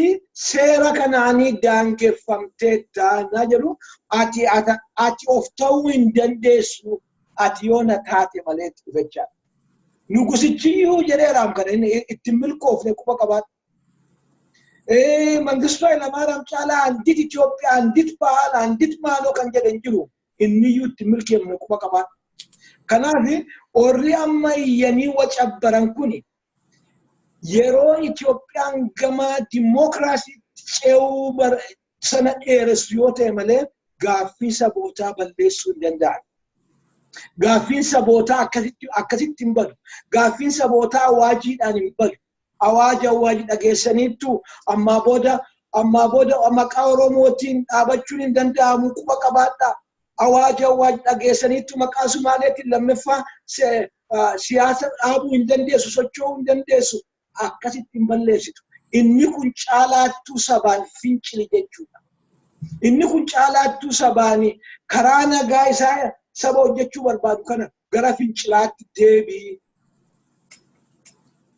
seera kanaanii daangeffamtee taanaa jedhu, ati of ta'uu hin dandeessu ati yoo na taate malee itti dhufechaa. Nugusichiyyuu jedheeraam kana inni ittiin milkoofne quba qabaadhu. Mangistuu Hayilamaariyaam caalaa አንዲት ኢትዮጵያ፣ አንዲት ባህል፣ አንዲት maaloo kan jedhan jiru, inniyyuu itti milkeeffne quba qabaadhu. Kanaaf warri amma iyyanii wacabbaran kuni yeroo Itoophiyaan gama dimookiraasiitti ce'uu sana dheeressu yoo ta'e malee gaaffii sabootaa balleessuu hin danda'an. Gaaffiin sabootaa akkasitti hin badu. Gaaffiin sabootaa awaajiidhaan hin badu. Awaaja awaaji dhageessaniittu ammaa booda maqaa Oromootiin dhaabachuun hin danda'amu, quba qabaadhaa. Awaaja awaaji dhageessaniittu maqaa Sumaaleetiin lammaffaa siyaasa dhaabuu hin dandeessu, socho'uu hin dandeessu. Akkasitti hin balleessitu. Inni kun caalaattuu sabaan fincili jechuudha. Inni kun caalaattuu sabaan karaa nagaa isaa saba hojjechuu barbaadu kana gara fincilaatti deebii.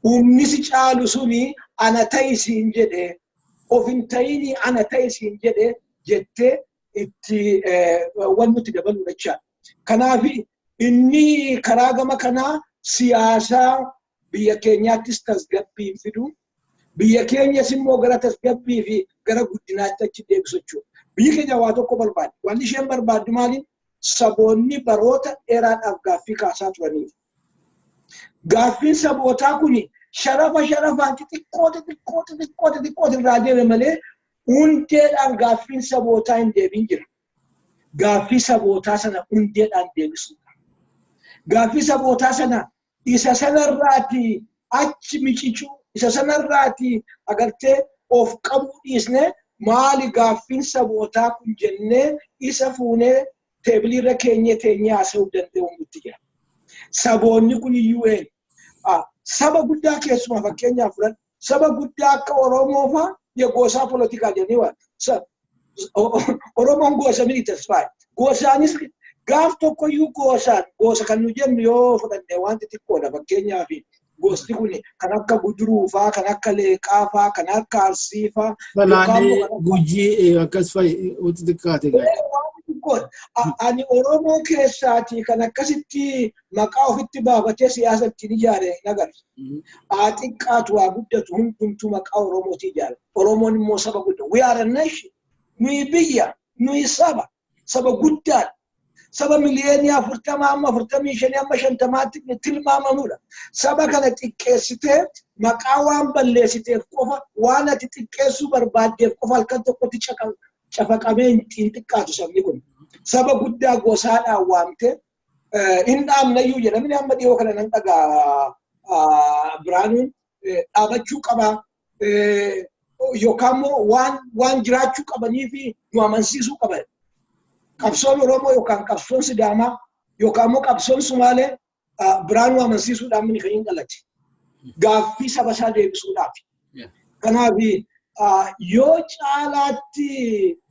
Humni si caalu suni ana ta'isiin jedhee, of hin ta'inii ana ta'isiin jedhee jettee itti wanni nuti dabaluu jechaadha. Kanaaf inni karaa gama kanaa siyaasaa biyya keenyaattis tasgabbii hin fidu. Biyya keenyas immoo gara tasgabbii fi gara guddinaatti achi deebisu jechuudha. Biyyi keenya waa tokko barbaaddi. Wanni isheen barbaaddu maali? Saboonni baroota dheeraadhaaf gaaffii kaasaa turaniiru. Gaaffiin sabootaa kun sharafa sharafaan xixiqqoo xixiqqoo xixiqqoo xixiqqoo irraa deeme malee hundeedhaan gaaffiin sabootaa hin deebiin jira. Gaaffii sabootaa sana hundeedhaan deebisuudha. Gaaffii sabootaa sana isa sanarraati achi micicuu, isa sanarraati agartee of qabuu dhiisnee, maali gaaffiin sabootaa kun jennee isa fuunee teebilii irra keenyee teenyee haasa'uu danda'u nutti jira. Saboonni kun iyyuu eenyu? Saba guddaa keessumaa fakkeenyaaf fudhadhu. Saba guddaa akka Oromoo fa'aa የጎሳ ፖለቲካ jedhanii waan. Oromoon gosa miti, Tasfaayee. Gosaanis gaaf tokkoyyuu gosaan gosa kan nu jennu yoo fudhanne waan xixiqqoodha. Fakkeenyaaf gosti kun kan akka Guduruu fa'aa, kan akka Leeqaa fa'aa, kan akka Arsii fa'aa. Balaalee, Gujii akkas fa'i wanti xiqqaate ga'a. Ani Oromoo keessaatii kan akkasitti maqaa ofitti baafatee siyaasa ittiin ijaare hin agarre. Haa xiqqaatu haa guddatu, hundumtuu maqaa Oromootii ijaare. Oromoon immoo saba guddaa. We are a nation. Nuyi biyya, nuyi saba, saba guddaadha. Saba miliyoonii 40 amma 45 amma 50tti tilmaamamudha. Saba kana xiqqeessitee maqaa waan balleessiteef qofa, waan ati xiqqeessuu barbaaddeef qofa halkan tokkotti cafaqamee hin xiqqaatu sabni kun. Saba guddaa gosaadhaan waamtee Hin dhaabnayyuu jedhamni amma dhiyoo kana nan dhagaa Biraanuun dhaabachuu qaba. Yookaan immoo waan jiraachuu qabanii fi nu amansiisuu qaban. Qabsoon Oromoo yookaan qabsoon Sidaamaa yookaan immoo qabsoon Sumaalee Biraanuu amansiisuudhaan mini kan hin dhalate. Gaaffii saba isaa deebisuudhaaf. Kanaaf yoo caalaatti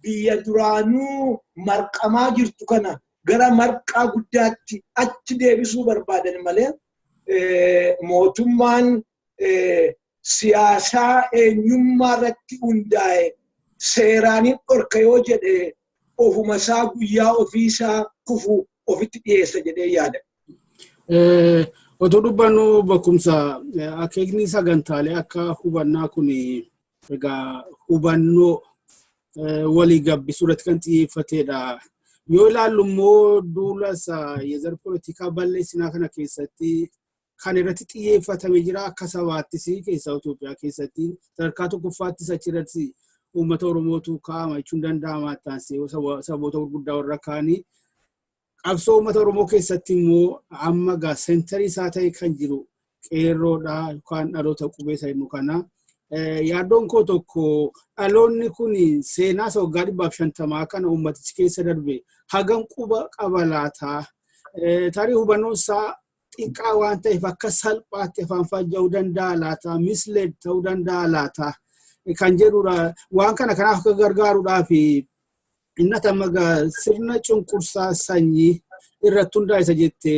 biyya duraanuu marqamaa jirtu kana gara marqaa guddaatti achi deebisuu barbaadan malee, mootummaan siyaasaa eenyummaa irratti hundaa'e seeraaniin dhorka yoo jedhe, ofuma isaa guyyaa ofiisaa kufu ofitti dhiyeessa jedhee yaada. Otoo dubbannu, bakkumsa akeekni sagantaalee akka hubannaa kun egaa hubannoo walii gabbisuu irratti kan xiyyeeffatedha. Yoo ilaallu immoo duula የዘር ፖለቲካ balleessinaa kana keessatti kan irratti xiyyeeffatame jira. Akka sabaattis keessaa Itoophiyaa keessatti sadarkaa tokkoffaattis achirratti uummata Oromootu kaa'ama jechuun danda'ama, taansee saboota gurguddaa warra kaanii. Qabsoo uummata Oromoo keessatti immoo amma gaa center isaa ta'e kan jiru qeerroodha yookaan dhaloota qubee isa jennu kana. Yaaddoon koo tokko, dhaloonni kun seenaa isa waggaa 150 kana uummatichi keessa darbe hagam quba qaba laataa? Tarii hubannoon isaa xiqqaa waan ta'eef akka salphaatti afaan faajja'uu danda'a laataa? Mislead ta'uu danda'a laataa? Kan jedhudha. Waan kana kanaaf akka gargaaruudhaaf inni amma sirna cunqursaa sanyii irratti hundaa'e isa jette,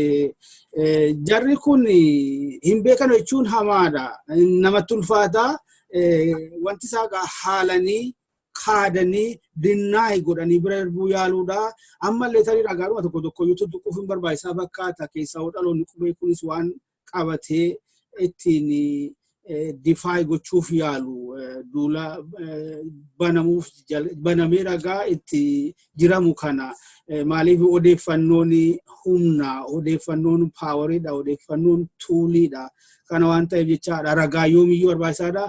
jarri kun hin beekan jechuun hamaadha. Namatti ulfaataa. Wanti isaa haalanii kaadanii dinnaa godhanii bira darbuu yaaluudha. Ammallee tarii dhagaadhuma tokko tokko iyyuu tuttuquuf hin barbaachisaa fakkaata. Keessaa dhaloonni qubee kunis waan qabatee ittiin defy gochuuf yaalu duula banamuuf banamee ragaa itti jiramu kana. Maaliif, odeeffannoon humna, odeeffannoon poweriidha, odeeffannoon tooliidha. Kana waan ta'eef jechaadha, ragaa yoomiyyuu barbaachisaadha.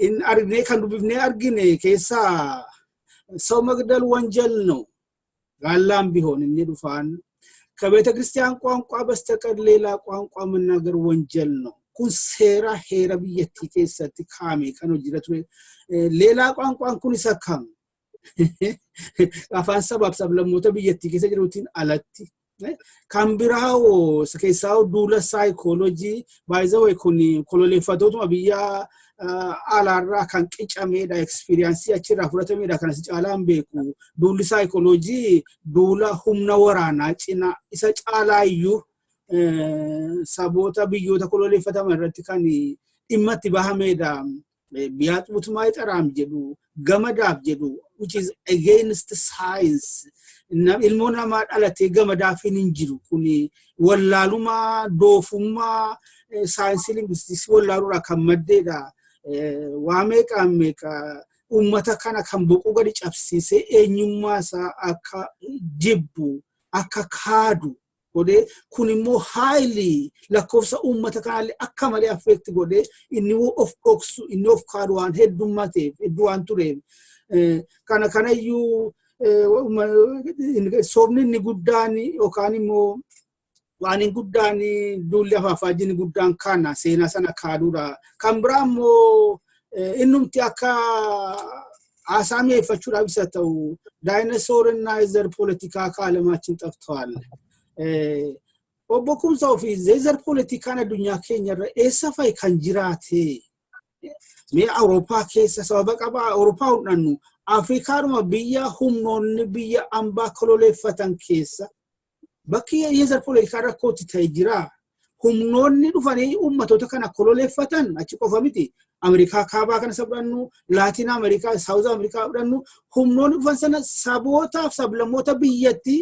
In arginee kan dubbifnee argine keessaa ሰው መግደል ወንጀል ነው ጋላም ቢሆን inni dhufaan ከቤተ ክርስቲያን ቋንቋ በስተቀር ሌላ ቋንቋ መናገር ወንጀል ነው። Kun seera heera biyyattii keessatti kaa'ame kan hojii ture. ሌላ ቋንቋን kun isa kam? Afaan sabaaf sablammoota biyyattii keessa jiruutiin alatti. Kan biraa hoo, keessaa duula saayikooloojii baay'ee kun kololeeffattootuma biyya alaarraa kan qicamedha. Experience achirraa fudhatamedha. Kanas caalaan beeku. Duulli saayikooloojii duula humna waraanaa cina isa caalaa iyyuu saboota biyyoota kololeeffataman irratti kan dhimma itti bahamedha. ቢያጥቡት አይጠራም jedhu, gamadaaf jedhu, which is against science. Ilmoo namaa dhalatee gamadaaf hin jiru. Kun wallaalumaa, doofummaa, saayinsii linguistics wallaaluudhaa kan maddeedha. Waa meeqaan meeqa uummata kana kan boquu gadi cabsiisee eenyummaa isaa akka jibbu, akka kaadu godhee, kun immoo haayilii lakkoofsa uummata kanaallee akka malee affect godhee, inni of dhoksu, inni of kaadu waan heddummateef, hedduu waan tureef, kana kanayyuu soobni inni guddaan yookaan immoo waan inni guddaan duulli afaafaajini guddaan kana seenaa sana kaaduudha. Kan biraa immoo innumti akka haasaa mi'eeffachuudhaaf isa ta'u ዳይኖሶርና የዘር ፖለቲካ ከዓለማችን ጠፍተዋል። Obbo Kumsaa ofii የዘር ፖለቲካን addunyaa keenyarra eessa fa'i kan jiraate? Mee Awurooppaa keessa sababa qabaa Awurooppaa hundhannu, Afrikaadhuma biyya humnoonni biyya ambaa kololeeffatan keessa bakki የዘር ፖለቲካ rakkootti ta'e jira. Humnoonni dhufanii uummatoota kana kololeeffatan achi qofa miti. Ameerikaa kaabaa kana fudhannu, Laatiin Ameerikaa, South Ameerikaa fudhannu, humnoonni dhufan sana sabootaaf sablammoota biyyattii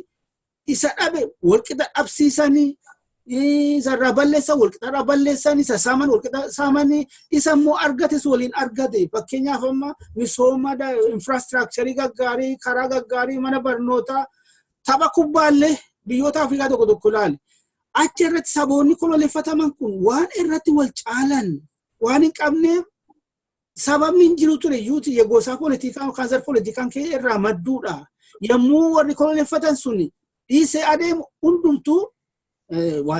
isa dhabe walqixa dhabsiisanii, isarraa balleessan walqixa balleessan, isa saaman walqixa saamanii, isa immoo argates waliin argate. Fakkeenyaaf amma misooma infrastructure gaggaarii, karaa gaggaarii, mana barnootaa, tapha kubbaallee biyyoota Afrikaa tokko tokko ilaali. Achi irratti saboonni kololeeffataman kun waan irratti wal caalan waan hin qabneef sababni hin jiru ture iyyuuti የጎሳ ፖለቲካ yookaan ዘር ፖለቲካን kee irraa madduudha. Yommuu warri kololeeffatan suni Dhiisee adeemu hundumtuu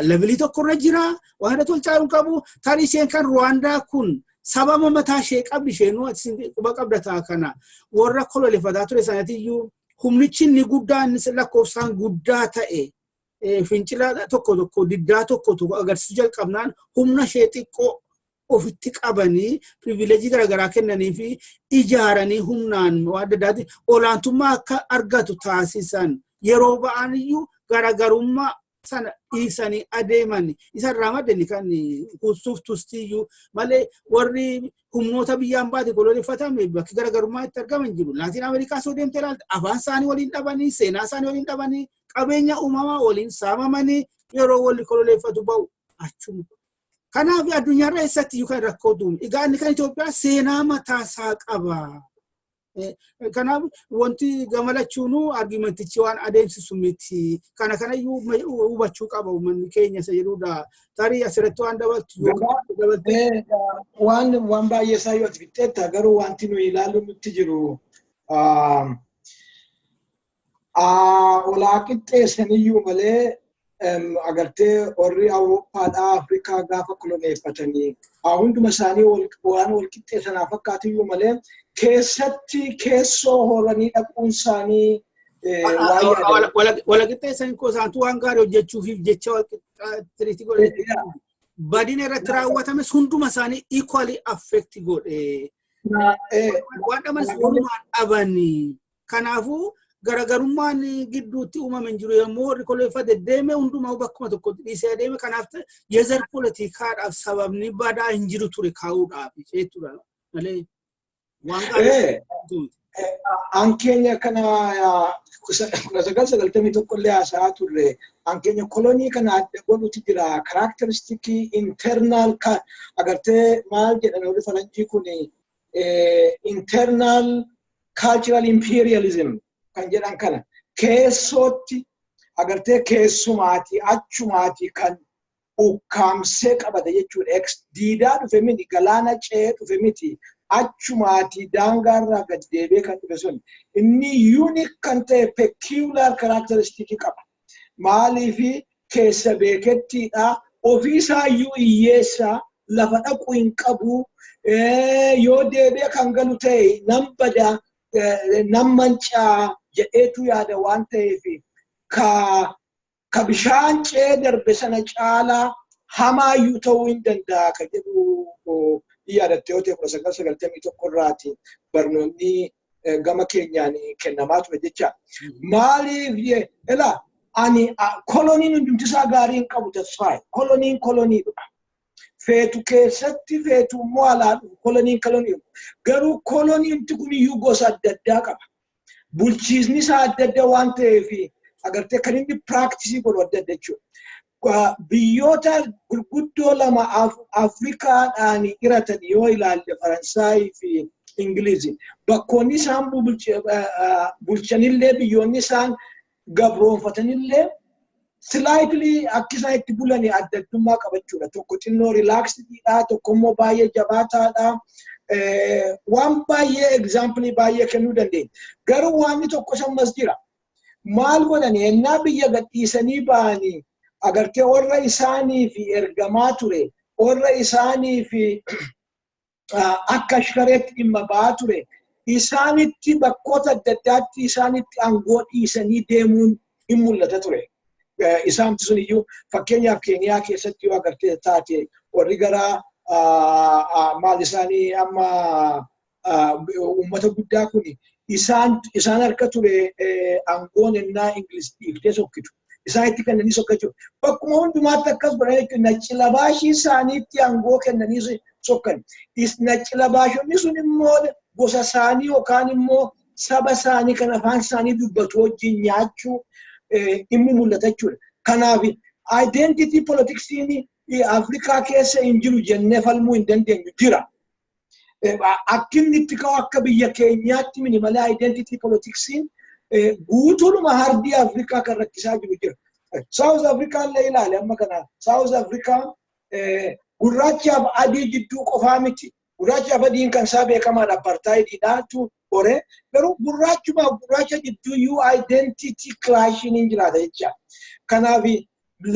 level tokkorra jira. Waan irra tolchaa hin qabu. Tarii isheen kan Ruwaandaa kun sababa mataa ishee qabdi, isheenuu quba qabda ta'a. Kana warra koloneeffataa ture sanatiyyuu humnichi inni guddaan lakkoofsaan guddaa ta'e fincila tokko tokko, diddaa tokko tokko agarsiisuu jalqabnaan, humna ishee xiqqoo ofitti qabanii, privilege garaagaraa kennanii fi ijaaranii, humnaan waan adda addaati olaantummaa akka argatu taasisan. Yeroo ba'an iyyuu garaagarummaa sana dhiisanii adeeman. Isarraa madde kan Hutuuf Tutsiiyyuu malee, warri humnoota biyyaan baate koloneeffatame bakki garaagarummaa itti argaman jiru. Laatiin Ameerikaa soo deemtee ilaalte, afaan isaanii waliin dhabanii, seenaa isaanii waliin dhabanii, qabeenya uumamaa waliin saamamanii yeroo walli koloneeffatu ba'u achuma. Kanaaf addunyaarra eessatti iyyuu kan rakkoo uume. Egaa inni kan Itoophiyaa seenaa mataa isaa qaba. Kanaaf wanti gamalachuunuu argumentichi waan adeemsisu miti. Kana kanayyuu hubachuu qaba uummanni keenya isa jedhudha. Tarii asirratti waan dabaltu yoo dabalte. Waan baay'ee isaa yoo ati fixxeetta, garuu wanti nuyi ilaallu nutti jiru olaa qixxeessaniyyuu malee, agartee, warri Awurooppaadhaa Afrikaa gaafa koloneeffatanii hunduma isaanii waan wal qixxeessanaaf fakkaatiyyuu malee, keessatti keessoo horanii dhaquun isaanii. Wal qixxeessan koo isaantu waan gaarii hojjechuufiif jecha wal qixxeessanii godhe. Badina irratti raawwatames hunduma isaanii equally affect godhe. Waan dhabanis walumaan dhabanii. Kanaafuu garaagarummaan gidduutti uumame hin jiru. Yommuu warri koloneeffate deeme, hundumaa bakkuma tokkotti dhiisee adeeme. Kanaaf የዘር poolitikaadhaaf sababni badaa hin jiru ture kaa'uudhaaf jechuudha malee waan gaarii. An keenya kana 1991 illee haasa'aa turre. An keenya kolonii kana adda godhutu jira. Characteristic internal, agartee, maal jedhan warri faranjii kun, internal cultural imperialism kan jedhan kana, keessootti, agartee, keessumaati achumaati kan ukkaamsee qabate jechuudha. Diidaa dhufe miti, galaana ce'ee dhufe miti. Achumaati daangaarraa gad deebi'ee kan dhufe sun inni unique kan ta'e peculiar characteristic qaba. Maaliifi keessa beekettiidha. Ofiisaayyuu hiyyeessa, lafa dhaqu hin qabu. Yoo deebi'ee kan galu ta'e nan bada, nan mancaa jedheetu yaada waan ta'eef, ka bishaan ce'ee darbe sana caalaa hamaayyuu ta'uu hin danda'a ka jedhu yaadattee yoo ta'e, 1991 irraati barnoonni gama keenyaan kennamaa ture jecha. Maaliif ilaa ani koloniin hundumti isaa gaarii hin qabu, Tasfaaye. Koloniin koloniidha. Feetu keessatti, feetu immoo alaa dhufu, koloniin kolonii. Garuu koloniin kun iyyuu gosa adda addaa qaba. Bulchiisni isaa adda adda waan ta'eef, agartee, kan inni practice godhu adda adda jechuudha. Biyyoota gurguddoo lama Afrikaadhaan hiratan yoo ilaalle, Faransaayii fi Ingilizi. Bakkoonni isaan bulchanillee, biyyoonni isaan gabroonfatanillee, slightly akka isaan itti bulani adda addummaa qabachuudha. Tokko xinnoo relaxediidha, tokko immoo baay'ee jabaataadha. Waan baay'ee, example baay'ee kennuu dandeenya. Garuu waanni tokko ammas jira. Maal godhani? Ennaa biyya gadhiisanii ba'anii, agartee, warra isaanii fi ergamaa ture, warra isaanii fi akka ashkareetti dhimma ba'aa ture, isaanitti bakkoota adda addaatti isaanitti aangoo dhiisanii deemuun hin mul'ata ture. Isaan sun iyyuu, fakkeenyaaf, Keeniyaa keessatti yoo agartee taate, warri gara maal isaanii amma uummata guddaa kun isaan harka ture aangoon ennaa Ingiliz dhiiftee sokkitu. Isaan itti kennanii sokkachuu. Bakkuma hundumaatti akkas godhan jechuudha. ነጭ ለባሽ isaaniitti aangoo kennanii sokkan. ነጭ ለባshonni sun immoo gosa isaanii yookaan immoo saba isaanii kan afaan isaanii dubbatu wajjin nyaachuu dhimmi mul'ata jechuudha. Kanaaf identity politicsiin Afrikaa keessa hin jiru jennee falmuu hin dandeenyu, jira. Akki inni itti ka'u akka biyya keenyaatti mini malee, identity politicsiin guutuudhuma hardii Afrikaa kan rakkisaa jiru jira. South Africa illee ilaale amma kana. South Africa gurraachaaf adii jidduu qofaa miti. Gurraacha fi adiin kan isaa beekamaadha, apartheidiidhaatu hore. Garuu gurraachumaaf gurraacha gidduu iyyuu identity clashiin hin jiraata jecha. Kanaaf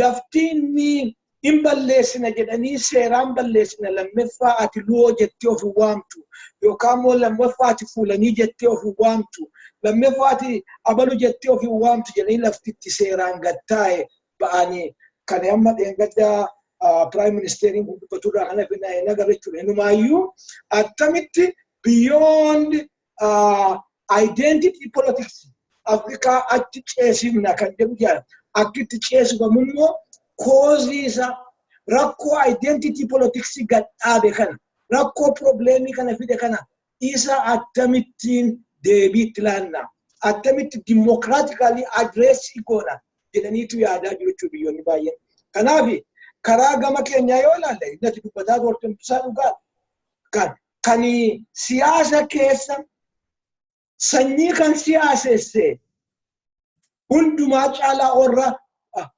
lafti inni hin balleessina jedhanii, seeraan balleessina, lammaffaa ati Luwoo jettee of hin waamtu, yookaan immoo lammaffaa ati Fuulanii jettee of hin waamtu, lammaffaa ati abalu jettee of hin waamtu jedhanii laftitti seeraan gattaa'e ba'anii kan amma dheengaddaa prime ministeriin kun dubbaturraa kana hin agarre jechuudha. Inumaayyuu attamitti beyond identity politics Afrikaa achi ceesifna kan jedhu jira. Akki itti ceesifamu immoo causeii isaa, rakkoo identity politics gad dhaabe kana, rakkoo problemii kana fide kana, isa akkamittiin deebii itti laanna, attamitti democratically addressii goona jedhaniitu yaadaa jiru jechuudha biyyoonni baay'een. Kanaaf karaa gama keenyaa yoo ilaalle, inni ati dubbataa turte isaa dhugaa. Kan siyaasa keessa sanyii kan siyaasesse hundumaa caalaa warra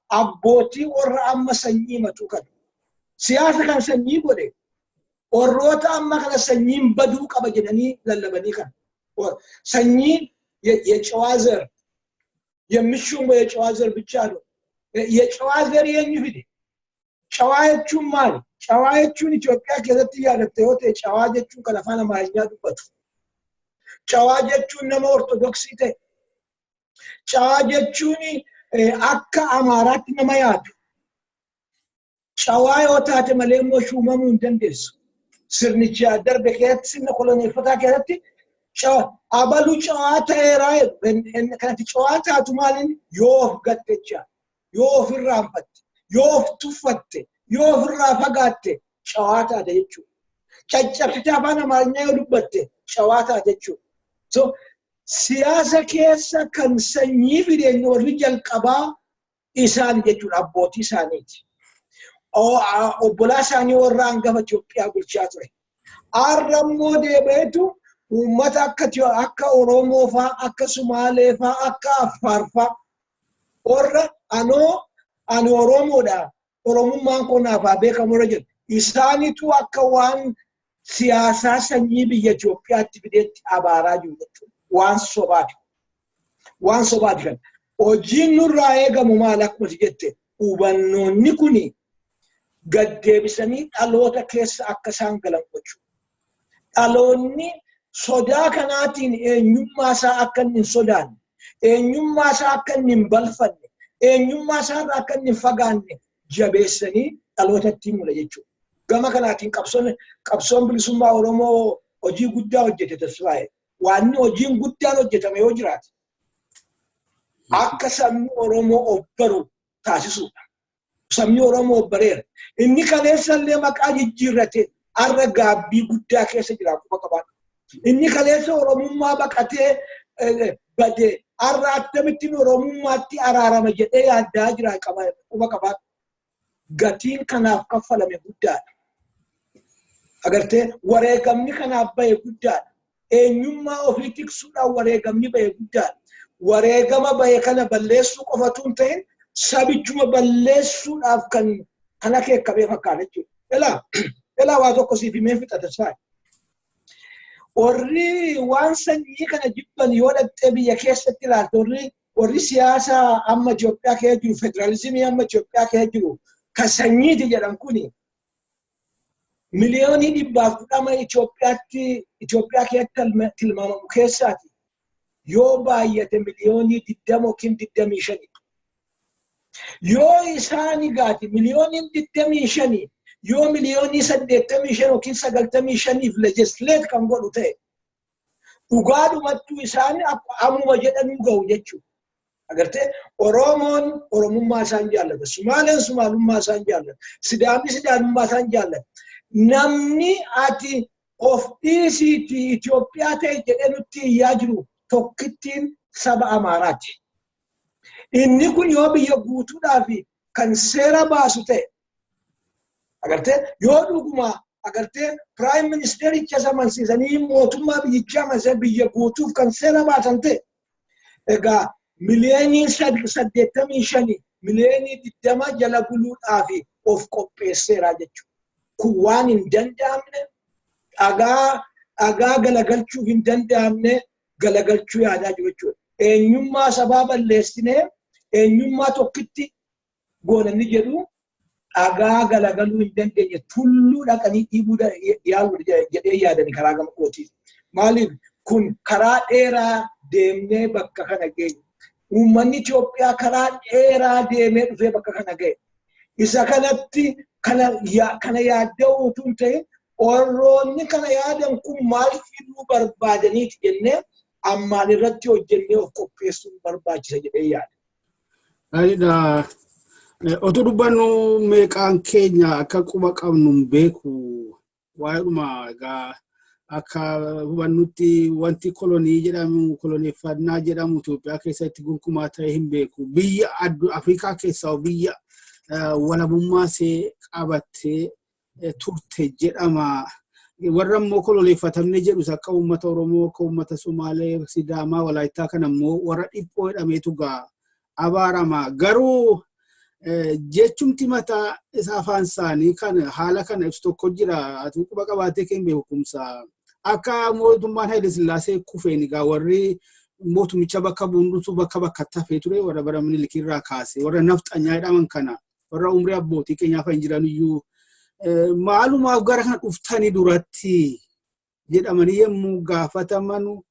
abbootii warra amma sanyii matuu kana. Siyaasa kan sanyii godhe warroota amma kana sanyiin baduu qaba jedhanii lallabanii kana. Sanyii የጨዋ ዘር የሚሾመው የጨዋ ዘር ብቻ ነው። የጨዋ ዘር eenyu fide? Cawaa jechuun maali? Cawaa jechuun Itoophiyaa keessatti yaadatte yoo ta'e, cawaa jechuun kan afaan Amaarinyaa dubbatu. Cawaa jechuun nama Ortodoksii ta'e. Cawaa jechuun akka Amaaraatti nama yaadu. Cawaa yoo taate malee immoo shuumamuu hin dandeessu. Sirnicha darbe keessatti, sirna koloneeffataa keessatti, abalu cawaa ta'eeraa. Kanatti cawaa taatu maaliin? Yoo of gatte jecha, yoo of irraanfatte, yoo of tuffatte, yoo ofirraa fagaatte cawaa taate jechuudha. Caccabsitee afaan Amaarinyaa yoo dubbatte cawaa taate jechuudha. So siyaasa keessa kan sanyii fideen warri jalqabaa isaan jechuudha, abbootii isaaniiti. Obbolaa isaanii warra hangafa Itoophiyaa bulchaa ture. Har'a immoo deebi'eetu uummata akka Oromoo faa, akka Sumaalee faa, akka Affaar faa, warra anoo ani Oromoodha, Oromummaan koo naaf haa beekamu irra jedhu. Isaanitu akka waan siyaasaa sanyii biyya Itoophiyaatti fideetti abaaraa jiru jechuudha. Waan sobaati. Waan sobaati kan. Hojiin nurraa eegamu maal? Akkuma jette, hubannoonni kuni gaddeebisanii dhaloota keessa akka isaan galan gochuu. Dhaloonni sodaa kanaatiin eenyummaa isaa akka inni hin sodaanne, eenyummaa isaa akka inni hin balfanne, eenyummaa isaa irraa akka inni hin fagaanne jabeessanii dhalootatti himudha jechuudha. Gama kanaatiin qabsoon bilisummaa Oromoo hojii guddaa hojjete, Tasfaa'e. Waanni hojiin guddaan hojjetame yoo jiraate, akka sabni Oromoo of baru taasisuudha. Sabni Oromoo of bareera. Inni kaleessa illee maqaa jijjiirrate har'a gaabbii guddaa keessa jira, akkuma qabaatu. Inni kaleessa Oromummaa baqatee bade har'a akkamittiin Oromummaatti araarama jedhee yaaddaa jira, quba qabaatu. Gatiin kanaaf kaffalame guddaadha. Agartee, wareegamni kanaaf bahe guddaadha. Eenyummaa ofii tiksuudhaan wareegamni bahe guddaadha. Wareegama bahe kana balleessuu qofatu hin ta'in, sabichuma balleessuudhaaf kan akeekamee fakkaata jechuudha. Ilaa ilaa, waa tokko siif himee fixate saa. Warri waan sanyii kana jibban, yoo dhaqxee biyya keessatti ilaalte, warri siyaasa amma Itoophiyaa keessa jiru, federaalizimii amma Itoophiyaa keessa jiru kan sanyiiti jedhan kuni, 110,000,000 Itoophiyaa keessatti tilmaamamu keessaati yoo baay'ate 20,000,000 yookiin 25. Yoo isaan gaati 25,000,000 yoo 85,000,000 yookiin 95f legislate kan godhu ta'e, dhugaadhumattuu isaan ammuma jedhanuu ga'u jechuudha. Agartee, Oromoon Oromummaa isaan jaallata. Sumaaleen Sumaalummaa isaan jaallata. Sidaamni Sidaamummaa isaan jaallata. Namni ati of dhiisiitii Itoophiyaa ta'e jedhee nutti iyyaa jiru tokkittiin saba Amaaraati. Inni kun yoo biyya guutuudhaaf kan seera baasu ta'e, agartee, yoo dhuguma, agartee, prime ministericha amansiisanii, mootummaa biyyichaa amansiisan, biyya guutuuf kan seera baasan ta'e, egaa 85,000,000 20,000,000 jala buluudhaaf of qopheesseera jechuudha. Kun waan hin danda'amne. Dhagaa galagalchuu hin danda'amne galagalchuu yaadaa jiru jechuudha. Eenyummaa sabaa balleessinee eenyummaa tokkitti goonanni jedhu dhagaa galagaluu hin dandeenye, tulluu dhaqanii dhiibuu yaaluu jedhee yaadani karaa gama kootii. Maaliif, kun karaa dheeraa deemnee bakka kana geenye. Uummanni Itoophiyaa karaa dheeraa deemee dhufee bakka kana ga'e. Isa kanatti kana yaadda'uu utuu hin ta'in, warroonni kana yaadan kun maal fiduu barbaadaniiti jennee ammaan irratti hojjennee of qopheessuun barbaachisa jedhee yaada. Gaariidha. Otoo dubbannu meeqaan keenya akka quba qabnu hin beeku. Waa'eedhuma egaa akka hubannutti wanti kolonii jedhamu, koloneeffannaa jedhamu Itoophiyaa keessatti gonkumaa ta'e hin beeku. Biyya Afrikaa keessaa biyya walabummaa ishee qabattee turte jedhama. Warra immoo koloneeffatamne jedhus akka uummata Oromoo, akka uummata Somaalee, Sidaamaa, Walaayittaa kana immoo warra dhiphoo jedhameetu gaa abaarama. Garuu jechumti mataa isaa afaan isaanii kan haala kana ibsu tokko jira. Ati quba qabaatee kan beeku kumsa. Akka mootummaan Haile Sillaasee kufeen egaa warri mootummicha bakka buundutu bakka bakkatti hafee ture, warra bara Minilik irraa kaase, warra nafxanyaa jedhaman kana, warra umrii abbootii keenyaa fa hin jiran iyyuu, maalumaaf gara kana dhuftanii duratti jedhamanii yommuu gaafatamanu,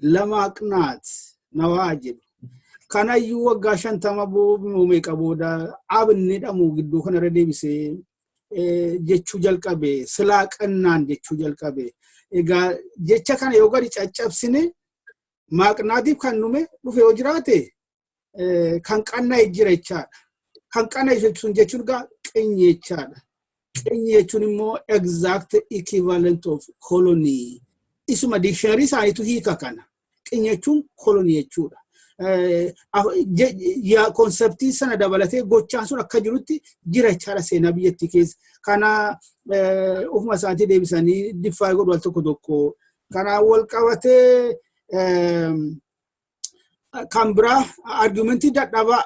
"ለማቅናት nawaa" jedhu. Kanayyuu waggaa 50 meeqa booda abni jedhamu gidduu kanarra deebisee jechuu jalqabe, "ስላቀናን" jechuu jalqabe. Egaa jecha kana yoo gadi caccabsine, maaqnaatiif kan dhume dhufe yoo jiraate, kan qanna'e jira jechaadha. Kan qanna'e jechuun egaa qinyi jechaadha. Qinyi jechuun immoo exact equivalent of colony. Isuma dictionary isaaniitu hiika kana. Qinyi jechuun colony jechuudha. Conceptii sana dabalatee gochaan sun akka jirutti jira jechaadha seenaa biyyattii keessa. Kana ofuma isaaniitii deebisanii defy godhu al tokko tokko. Kanaan wal qabatee kan biraa argumentii dadhabaa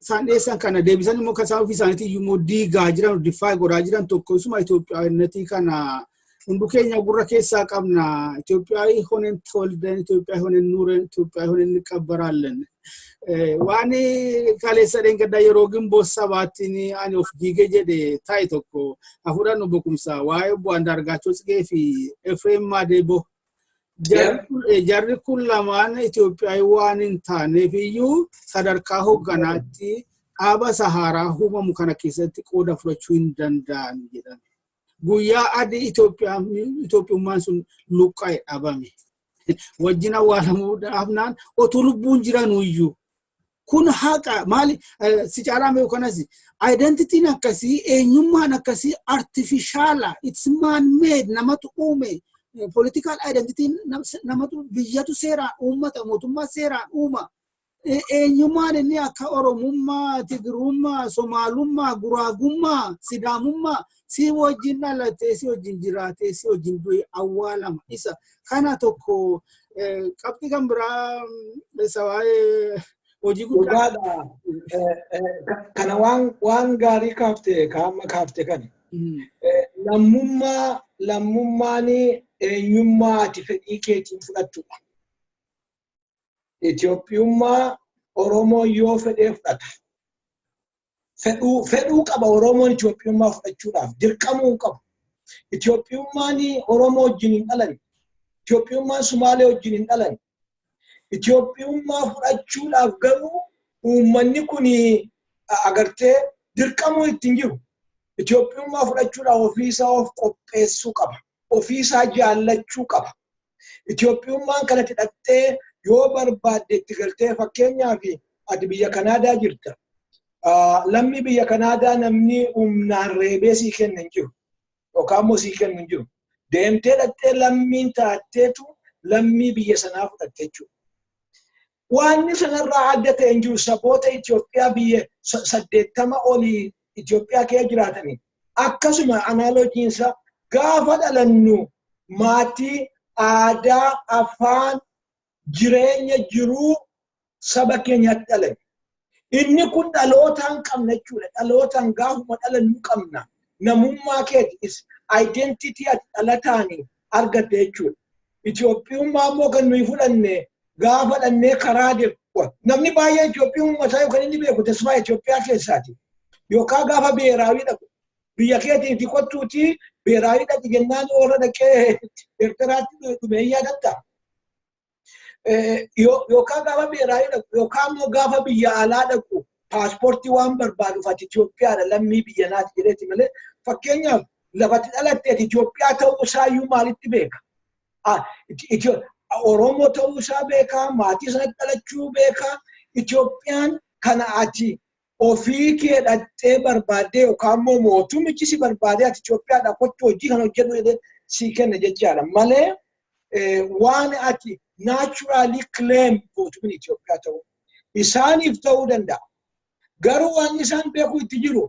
isaan dhiyeessan kana deebisan immoo kan isaan ofii isaaniitii immoo diigaa jiran, defy godhaa jiran tokko isuma Itoophiyaawwannetii kana hundu keenya gurra keessaa qabna. ኢትዮጵያዊ ሆነን ተወልደን፣ ኢትዮጵያዊ ሆነን ኖረን፣ ኢትዮጵያዊ ሆነን እንቀበራለን. Waan kaleessa dheengaddaa yeroo Ginboot Sabaattiin ani of diige jedhe taa'e tokko hafuudhaan obbo Kumsaa, waa'ee obbo Andaargaachoo Tsigee fi Efreem Maadebo. Jarri kun lamaan Itoophiyaa waan hin taaneef iyyuu sadarkaa hoogganaatti dhaaba Saharaa uumamu kana keessatti qooda fudhachuu hin danda'an jedhame. Guyyaa adii Itoophiyummaan sun luqqa'e dhabame. Wajjin awwaalamuu dhaabnaan otuu lubbuun jiranuyyuu. Kun haqa maali si caalaa beeku kanas, identityn akkasii, eenyummaan akkasii artificial, it's man made, namatu uume. Political identityn namatu, biyyatu seeraan uummata, mootummaa seeraan uuma. Eenyummaan inni akka Oromummaa, Tigirummaa, Somaalummaa, Guraagummaa, Sidaamummaa si wajjin dhalatee, si wajjin jiraatee, si wajjin du'e awwaalama. Isa kana tokko. Qabxii kan biraa isa waa'ee hojii guddaa. Dhugaadha. Kana waan gaarii kaafte, kaama kaafte kana. Lammummaan eenyummaa ati fedhii keetiin fudhattudha. Itoophiyummaa Oromoon yoo fedhee fudhata. Fedhuu qaba Oromoon Itoophiyummaa fudhachuudhaaf, dirqamuu hin qabu. Itoophiyummaan Oromoo wajjin hin dhalan. Itoophiyummaan Sumaalee wajjin hin dhalan. Itoophiyummaa fudhachuudhaaf garuu uummanni kun agartee dirqamuu ittiin jiru. Itoophiyummaa fudhachuudhaaf ofiisaa of qopheessuu qaba. Ofiisaa jaallachuu qaba. Itoophiyummaan kanatti hidhattee yoo barbaadde itti galtee, fakkeenyaaf ati biyya Kanaadaa jirta. Lammii biyya Kanaadaa namni humnaan reebee sii kenna hin jiru. Yookaan immoo sii kennu hin jiru. Deemtee dhattee lammiin taatteetu lammii biyya sanaa fudhatte jechuudha. Waanni sanarraa adda ta'e hin jiru. Saboota Itoophiyaa biyya 80 olii Itoophiyaa keessa jiraatanii. Akkasuma analogynsa gaafa dhalannu maatii, aadaa, afaan, jireenya jiruu saba keenyaatti dhalanne. Inni kun dhalootaan qabna jechuudha. Dhalootaan gaafuma dhalannu qabna. Namummaa keeti is identity ati dhalataani. argatte jechuudha. Itoophiyummaa immoo kan nuyi fudhanne gaafa dhannee karaa deemu. Namni baay'een Itoophiyummaa isaa yookaan inni beeku tasfaa Itoophiyaa keessaati. Yookaan gaafa beeraawii dhaqu. Biyya keetiiti kottuuti beeraawii dhaqi jennaan warra dhaqee Eertiraatti dhumee yaadatta. Yookaan gaafa beeraawii dhaqu yookaan immoo gaafa biyya alaa dhaqu paaspoortii waan barbaaduuf ati Itoophiyaadha, lammii biyya naati jedheeti malee, fakkeenyaaf lafatti dhalatte ati Itoophiyaa ta'uu isaayyuu maalitti beeka? Oromoo ta'uu isaa beeka, maatii sanatti dhalachuu beeka. Itoophiyaan kana ati ofii kee dhaqxee barbaaddee yookaan immoo mootummichi si barbaadee ati Itoophiyaadha, kottu hojii kana hojjedhu jedhee sii kenna jechaadha malee waan ati naturally claim gootu Itoophiyaa ta'uu isaaniif ta'uu danda'a. Garuu waan isaan beeku itti jiru,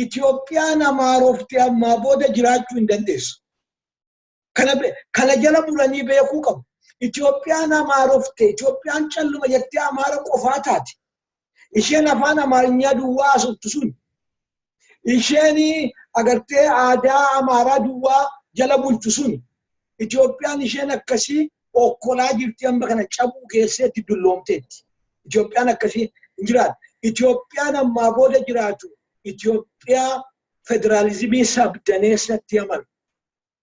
Itoophiyaan amaarofte ammaa booda jiraachuu hin dandeessu. Kana jala muranii beekuu qabu. Itoophiyaan amaarofte, Itoophiyaan calluma jettee Amaara qofaa taate. Isheen afaan Amaarinyaa duwwaa haasoftu sun, isheen agartee aadaa Amaaraa duwwaa jala bultu sun, Itoophiyaan isheen akkasii okkolaa jirti, amma kana cabuu keessatti dulloomteetti. Itoophiyaan akkasii hin jiraatu. Itoophiyaan ammaa booda jiraatu Itoophiyaa federaalizimii sabdaneessatti amanu.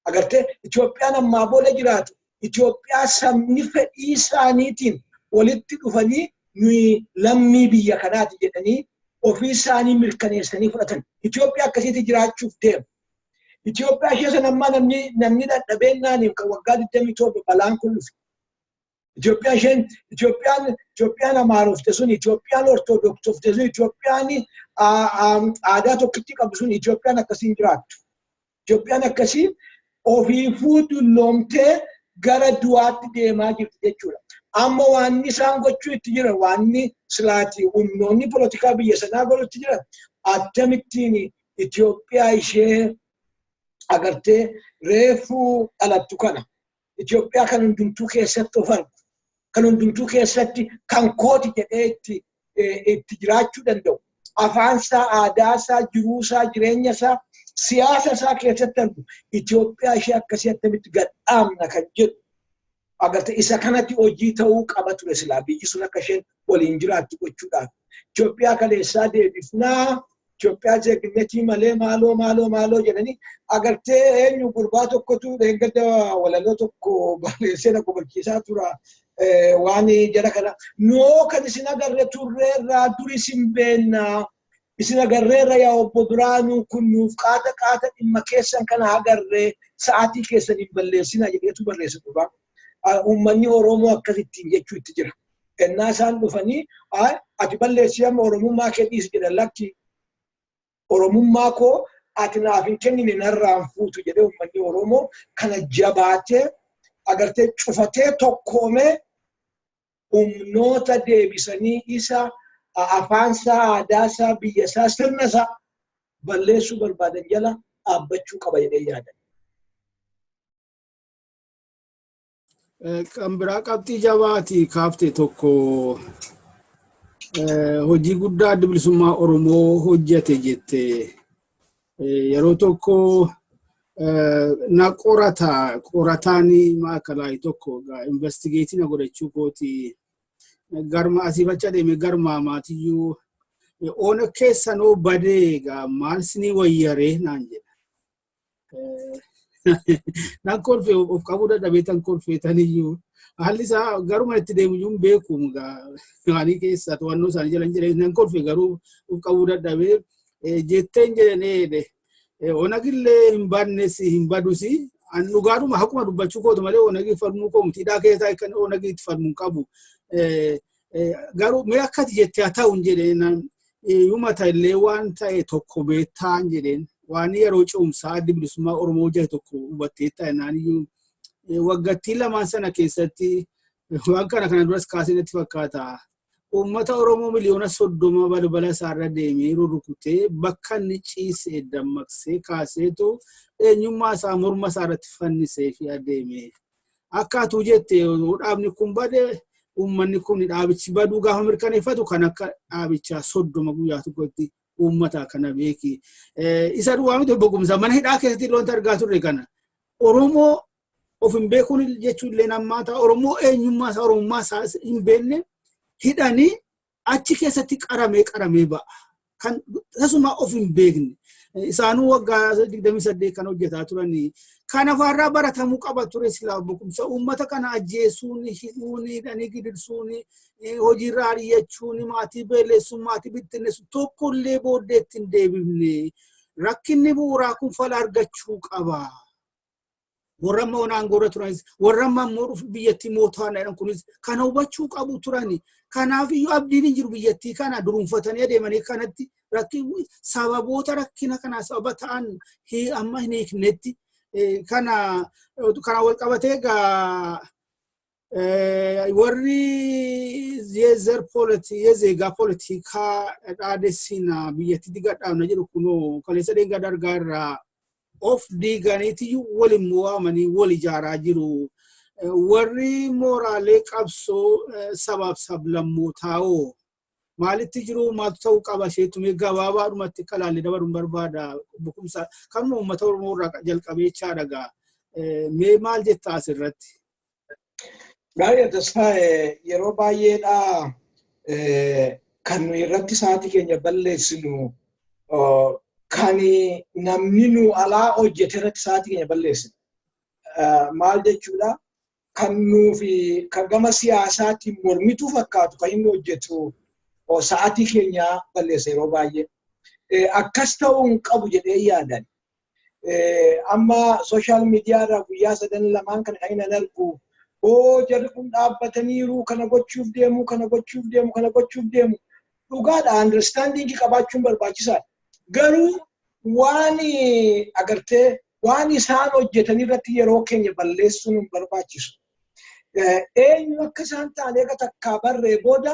Agartee, Itoophiyaan ammaa booda jiraatu Itoophiyaa sabni fedhii isaaniitiin walitti dhufanii nuyi lammii biyya kanaati jedhanii ofii isaanii mirkaneessanii fudhatan. Itoophiyaa akkasiitti jiraachuuf deema. Itoophiyaa ishee sana ammaa namni dadhabeen naaniif kan waggaa 27 balaan kun dhufe. Itoophiyaan isheen Itoophiyaan amaarofte sun, Itoophiyaan ortodoksofte sun, Itoophiyaan aadaa tokkitti qabdu sun, Itoophiyaan akkasiin jiraattu. Itoophiyaan akkasii ofiifuu dulloomtee gara du'aatti deemaa jirti jechuudha. Amma waanni isaan gochuu itti jiran, waanni silaati humnoonni polotikaa biyya sanaa godhu itti jiran, akkamittiin Itoophiyaa ishee agartee reefuu dhalattu kana, Itoophiyaa kan hundumtuu keessatti of argu, kan hundumtuu keessatti kan kooti jedhee itti jiraachuu danda'u, afaansaa, aadaasaa, jiruusaa, jireenyasaa, siyaasa isaa keessatti argu, Itoophiyaa ishee akkasii akkamitti gadhaamna kan jedhu agartee isa kanatti hojii ta'uu qaba ture silaa biyyi sun akka isheen waliin jiraattu gochuudhaaf. Itoophiyaa kaleessaa deebifnaa, Itoophiyaa zeegnetii malee maaloo maaloo maaloo jedhanii agartee eenyu gurbaa tokkotu dheengadda walaloo tokko barreessee na kobalchiisaa tura. Waan jara kana noo kan isin agarre turreerraa dur isin beennaa, isin agarreerra yaa obbo Biraanuu, kun nuuf qaata qaata, dhimma keessan kana agarree sa'aatii keessan hin balleessinaa jedheetu barreessa gurbaa. Uummanni Oromoo akkasittiin jechuu itti jira. Ennaa isaan dhufanii ati balleessii amma Oromummaa kee dhiisi jedhan, lakki, Oromummaa koo ati naaf hin kennine narraan fuutu jedhee uummanni Oromoo kana jabaatee agartee cufatee tokkoomee humnoota deebisanii isa afaansaa, aadaasaa, biyyasaa, sirnasaa balleessuu barbaadan jala dhaabbachuu qaba jedhee yaadan. Kan biraa qabxii jabaati kaafte tokko, hojii guddaa Adda Bilisummaa Oromoo hojjete jette. Yeroo tokko na qorata qorataan maakalaayii tokko investigate na godhachuu kooti. Garma asii facha deeme garmaa maatiyyuu oona keessanoo badee egaa maal sinii wayyaree naan jedha. Nan kolfe, of qabuu dadhabee tan kolfeetaniyyuu haalli isaa garuma itti deemu iyyuu hin beeku, waanii keessa to'annoo isaanii jala hin jedhe. Nan kolfe garuu of qabuu dadhabee jetteen jedheen eedhe. Onagillee hin badnes hin badus, an dhugaadhuma haquma dubbachuu kootu malee onagii falmuu koo miti, hidhaa keessaa kan onagii itti falmuu hin qabu. Garuu mee akkati jettee haa ta'u hin jedheen, yuma ta'ellee waan ta'e tokko beektaan jedheen, waan yeroo ce'umsaa Addi Bilisummaa Oromoo hojjete tokko hubattee ta'e naan iyyuu waggattii lamaan sana keessatti waan kana kana duras kaasee natti fakkaata. Uummata Oromoo 30,000,000 balbala isaarra deemee rurrukutee bakka inni ciise dammaqsee kaaseetu eenyummaa isaa morma isaa irratti fannisee fi adeeme. Akka atuu jette dhaabni kun bade, uummanni kun dhaabichi baduu gaafa mirkaneeffatu kan akka dhaabichaa 30 guyyaa tokkotti uummata kana beeki. Isa duwwaa miti, obbo Gumsaa, mana hidhaa keessatti loonta argaa turre kana. Oromoo Of hin beekuun jechuun illee nammaata. Oromoo eenyummaa isaa, Oromummaa isaa hin beekne hidhanii achi keessatti qaramee qaramee ba'a. Kan tasuma of hin beekne. Isaanuu waggaa 28 kan hojjetaa turanii. Kan afaarraa baratamuu qaba ture silaa boqumsa. Uummata kana ajjeesuun, hidhuun, hidhanii gidirsuun, hojiirra ari'achuun, maatii beelessuun, maatii bittinneessuun tokkollee booddeetti hin deebifne. Rakkinni bu'uuraa kun fala argachuu qaba. Warra amma aangoo irra turanis, warra amma immoo biyyattii mootummaa jedhan kunis kana hubachuu qabu turani. Kanaaf iyyuu abdiin hin jiru. Biyyattii kana duruunfatanii adeemanii kanatti sababoota rakkina kanaa sababa ta'an amma hin hiiknetti kana wal qabatee egaa warri የዘር የዜጋ ፖለቲካ dhaadessina, biyyattiitti gadhaabna jedhu kunoo kaleessa dheengaa dargaa irraa of diiganiitiyyuu waliin waamanii wal ijaaraa jiru. Warri mooraalee qabsoo sabaaf sablammootaa'oo maalitti jiru? Maaltu ta'uu qaba isheetumee gabaabaadhumatti kalaallee dabaluun barbaada. Bukumsa kanuma uummata Oromoo irraa jalqabee jechaadha gaa. Mee maal jetta asirratti? Baay'ee Tasfaa'e, yeroo baay'eedha kan nuyi irratti sa'aatii keenya balleessinu, kan namni nu alaa hojjete irratti sa'aatii keenya balleessinu. Maal jechuudha? Kan nuufi kan gama siyaasaatiin mormituu fakkaatu kan inni hojjetu sa'aatii keenya balleessa yeroo baay'ee. Akkas ta'uu hin qabu jedhee yaadan. Amma social media irraa guyyaa sadan lamaan kana kan inni argu, oo jarri kun dhaabbataniiru, kana gochuuf deemu, kana gochuuf deemu, kana gochuuf deemu. Dhugaadha, understanding qabaachuun barbaachisaadha. Garuu waan agartee waan isaan hojjetan irratti yeroo keenya balleessuun hin barbaachisu. Eenyu akka isaan ta'an eega takkaa barree booda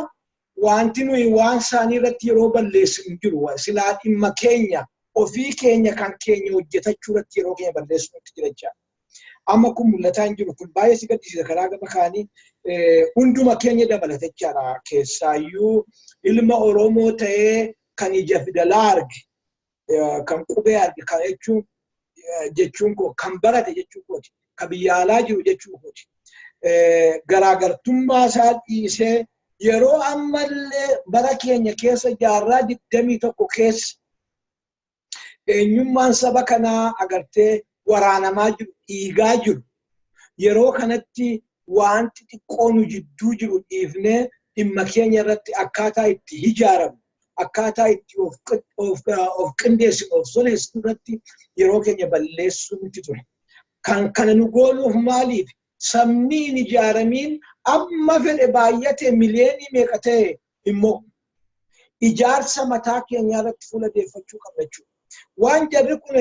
wanti nuyi waan isaanii irratti yeroo balleessinu hin jiru. Silaa dhimma keenya ofii keenya kan keenya hojjetachuu irratti yeroo keenya balleessuun nutti jira jechaadha. Amma kun mul'ataa hin jiru. Kun baay'ee si gaddisiisa. Karaa gama kaanii hunduma keenya dabalata jechaadha. Keessaayyuu ilma Oromoo ta'ee kan ija fidalaa arge, kan qubee arge, kan jechuun koo kan barate jechuu kooti. Kan biyya alaa jiru jechuu kooti. Garaagartummaa isaa dhiisee yeroo ammallee bara keenya keessa, jaarraa 21 keessa, eenyummaan saba kanaa agartee waraanamaa jiru, dhiigaa jiru. Yeroo kanatti wanti xiqqoo nu jidduu jiru dhiifnee dhimma keenya irratti akkaataa itti ijaaramu, akkaataa itti of qindeessinu, of soleessinu irratti yeroo keenya balleessuu nutti ture. Kan kana nu goonuuf maaliif? Sabni hin ijaaramiin amma fedhe baay'ate, miliyeenii meeqa ta'e immoo, ijaarsa mataa keenyaa irratti fuula deeffachuu qabna jechuudha. Waan jarri kun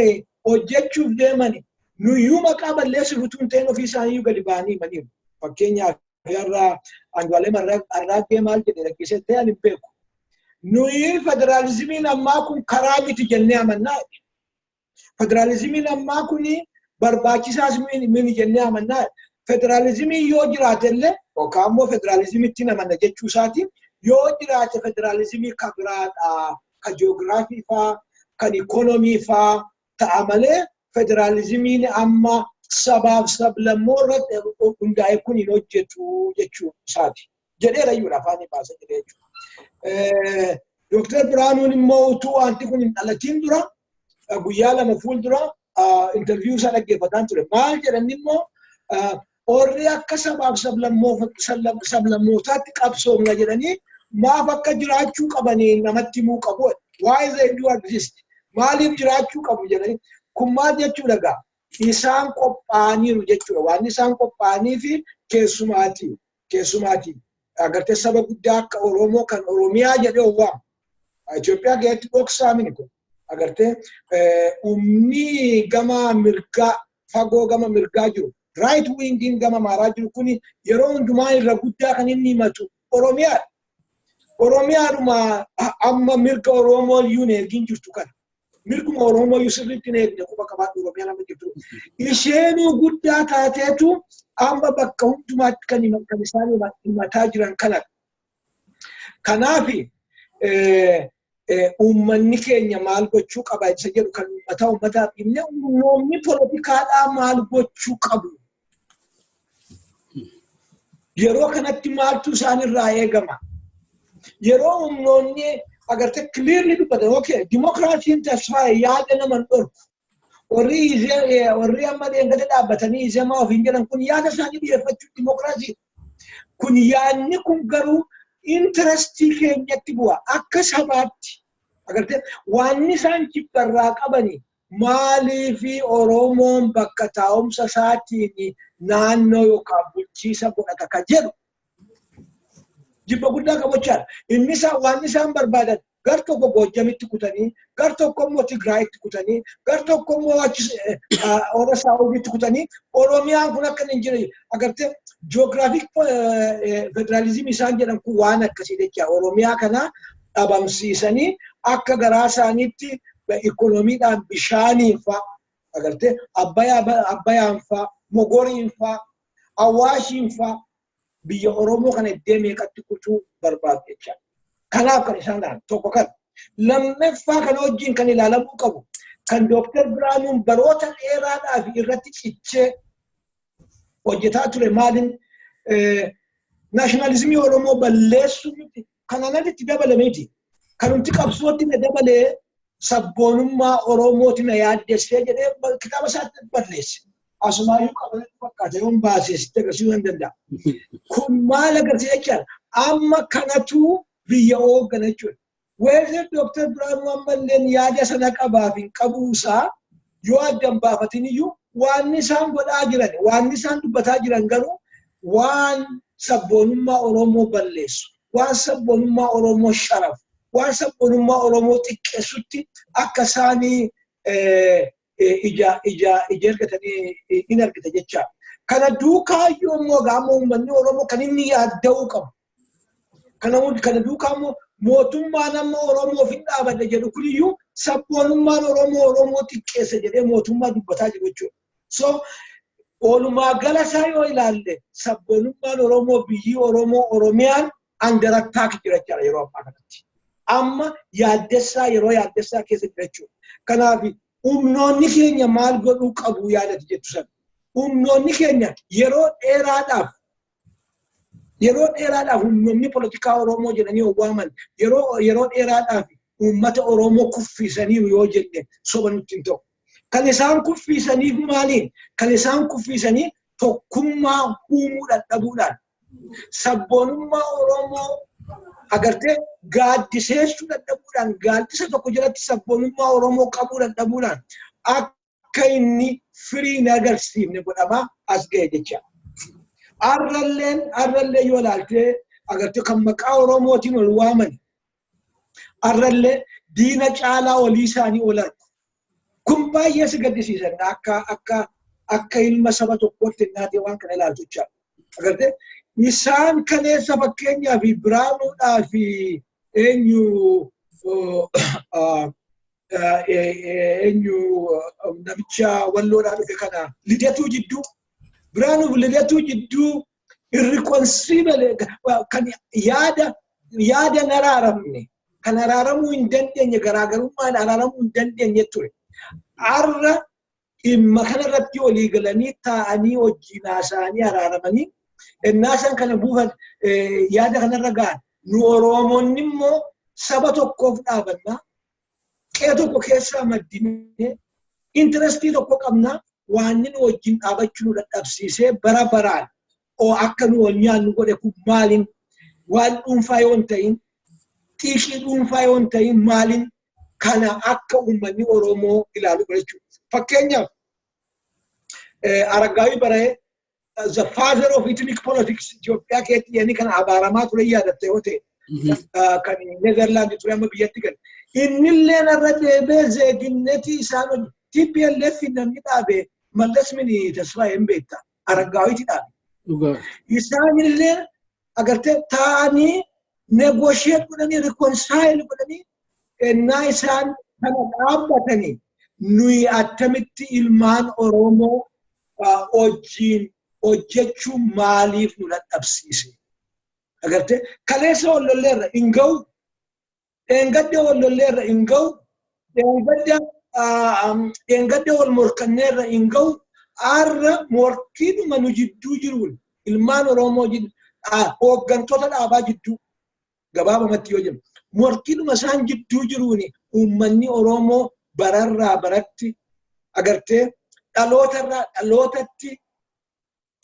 hojjechuuf deeman nuyyuu maqaa balleessuuf utuu hin ta'in ofii isaanii gadi ba'anii himaniiru. Fakkeenyaaf, har'a Andu'aalem Arraaggee maal jedhe dhaggeessee ani hin beeku. Nuyi federaalizimiin ammaa kun karaa miti jennee amannaa. Federaalizimiin ammaa kun barbaachisaas miti jennee amannaa. Federaalizimiin yoo jiraate illee, yookaan immoo federaalizimiitti amanna jechuu isaatiin, yoo jiraate federaalizimii kan biraadha. Kan jiyoogiraafii faa, kan ikoonoomii faa ta'a malee federaalizimiin amma sabaaf sablammoo irratti hundaa'e kun hin hojjetu jechuu isaati. Jedheera iyyuudha, afaanii baasee jedhee jechuudha. Dooktar Biraanuun immoo utuu wanti kun hin dhalatiin dura guyyaa 2 fuuldura interview isaa dhaggeeffataan ture. Maal jedhan immoo, warri akka sabaaf sablammootaatti qabsoomna jedhanii maaf akka jiraachuu qabanii namatti himuu qabu. Why they do exist? Maaliif jiraachuu qabu jedhanii. Kun maal jechuudha gaa? Isaan qophaa'aniiru jechuudha. Waan isaan qophaa'anii fi keessumaatii. Keessumaatii. Agartee saba guddaa akka Oromoo kan Oromiyaa jedhee waamu. Itoophiyaa keessatti dhoksaa mini kun. Agartee humni gama mirgaa, fagoo gama mirgaa jiru, right wingiin gama maaraa jiru kuni yeroo hundumaa irra guddaa kan inni himatu Oromiyaadha. Oromiyaadhuma amma mirga Oromoo iyyuu hin eegin jirtu kana. Mirguma Oromoo iyyuu sirriitti hin eegne, quba qabaadhu, Oromiyaa nama jirtu. Isheenuu guddaa taateetu amma bakka hundumaatti kan isaan himataa jiran kanadha. Kanaaf uummanni keenya maal gochuu qaba isa jedhu kan uummataa uummataaf himne, humnoonni poolitikaadhaa maal gochuu qabu? Yeroo kanatti maaltu isaan irraa eegama? Yeroo humnoonni agartee clearly dubbatan, okay, dimokiraasiin tasfaa'e yaada nama hin dhorku. Warri amma deengada dhaabbatanii izamaa ofiin jedhan kun yaada isaanii dhiyeeffachuu dimokiraasii. Kun yaadni kun garuu interestii keenyatti bu'a. Akka sabaatti agartee waan isaan jibbarraa qabani maaliifi Oromoon bakka taa'umsa isaatiin naannoo yookaan bulchiisa godhata ka jedhu jibba guddaa qabachaadha. Inni isaan waan isaan barbaadan gar tokko Goojjamitti kutanii, gar tokko immoo Tigraayitti kutanii, gar tokko immoo achi Ora Saawudiitti kutanii, Oromiyaan kun akka hin jirre agartee geographic federalismii isaan jedhan kun waan akkasii jecha. Oromiyaa kana dhabamsiisanii akka garaa isaaniitti ikoonomiidhaan bishaaniin fa'a agartee Abbayaan fa'a, Mogoriin fa'a, Awaashiin fa'a biyya Oromoo kana iddoo meeqatti kutuu barbaadu jechaadha. Kanaaf kan isaan dhahan tokko kan. Lammaffaa kana wajjin kan ilaalamuu qabu kan Dooktar Biraanuun baroota dheeraadhaaf irratti cichee hojjetaa ture maaliin nationalismii Oromoo balleessuu miti. Kanaan alitti dabalameeti. Kanumti qabsootti na dabalee sabboonummaa Oromooti na yaaddessee jedhee kitaaba isaatti barreesse. Asumaayyuu qabanatti fakkaata, yoon baasee sitti agarsiisuu hin danda'a. Kun maal agarsiisa jechaadha? Amma kanatu biyya hooggana jechuudha. Whether Dr. Birhaanuu ammallee yaada sana qabaaf hin qabuusaa yoo addan baafatin iyyuu, waan isaan godhaa jiran, waan isaan dubbataa jiran garuu waan sabboonummaa Oromoo balleessu, waan sabboonummaa Oromoo sharafu, waan sabboonummaa Oromoo xiqqeessutti akka isaanii ija ija ija ergatanii in argita jechaadha. Kana duukaayyuu immoo gaama uummanni Oromoo kan inni yaadda'uu qabu. Kana duukaa immoo mootummaan amma Oromoof hin dhaabadhe jedhu kuniyyuu sabboonummaan Oromoo Oromoo xiqqeessa jedhee mootummaa dubbataa jiru jechuudha. So walumaa gala isaa yoo ilaalle, sabboonummaan Oromoo, biyyi Oromoo Oromiyaan under attack jira jechuudha yeroo ammaa kanatti. Amma yaaddessaa, yeroo yaaddessaa keessa jira jechuudha. Kanaaf humnoonni keenya maal godhuu qabu yaadati jettu sana. Humnoonni keenya yeroo dheeraadhaaf humnoonni poolitikaa Oromoo jedhanii waaman yeroo dheeraadhaaf uummata Oromoo kuffiisaniiru yoo jenne soba nutti hin ta'u. Kan isaan kuffiisaniif maaliin? Kan isaan kuffiisanii tokkummaa uumuu dadhabuudhaan, sabboonummaa Oromoo agartee gaaddiseessuu dadhabuudhaan, gaaddisa tokko jalatti sabboonummaa Oromoo qabuu dadhabuudhaan akka inni firii hin agarsiifne godhamaa as ga'e jecha. Arrallee yoo ilaaltee agartee kan maqaa Oromootiin ol waaman arrallee diina caalaa olii isaanii ol argu. Kun baay'ee si gaddisiisan akka ilma saba tokkootti naatee waan kana ilaaltu jechaadha. Agartee isaan kaleessa fakkeenyaa fi Biraanuudhaa fi eenyu namicha Walloodhaa dhufe kana Lidatuu jidduu, Biraanuuf Lidatuu jidduu irreconcilable kan yaada hin araaramne, kan araaramuu hin dandeenye, garaagarummaan araaramuu hin dandeenye ture. Har'a dhimma kanarratti walii galanii taa'anii wajjin haasa'anii araaramanii ennaa isaan kana buufan yaada kanarra ga'an, nu Oromoonni immoo saba tokkoof dhaabannaa, qe'ee tokko keessaa maddinee interestii tokko qabnaa, waan nu wajjin dhaabachuu nu dadhabsiisee bara baraan oo akka nu wal nyaannu godhe kun maaliin? Waan dhuunfaa yoo hin ta'in, xiiqii dhuunfaa yoo hin ta'in maaliin? Kana akka uummanni Oromoo ilaalu jechuudha. Fakkeenyaaf Araggaawii Barahee, the father of ethnic politics Itoophiyaa keessatti jedhanii kan abaaramaa ture yaadatte yoo ta'e, kan Neezerlaandi ture amma biyyatti gale. Innillee narra deebee zeeginnetii isaan hojii TPLF namni dhaabe Mallas mini, Tasfaayee hin beekta. Araggaawiti dhaabe. Isaanillee agartee taa'anii negotiate godhanii, reconcile godhanii ennaa isaan kana dhaabbatanii, nuyi attamitti ilmaan Oromoo wajjin hojjechuu maaliif nu dadhabsiise? Agartee kaleessa wal lolleerra hin ga'u, dheengadda wal lolleerra hin ga'u, dheengadda wal morkanneerra hin ga'u, har'a morkiidhuma nu jidduu jiruun ilmaan Oromoo Hooggantoota dhaabaa jidduu, gabaabumatti yoo jennu, morkiidhuma isaan jidduu jiruuni uummanni Oromoo bararraa baratti, agartee, dhalootarraa dhalootatti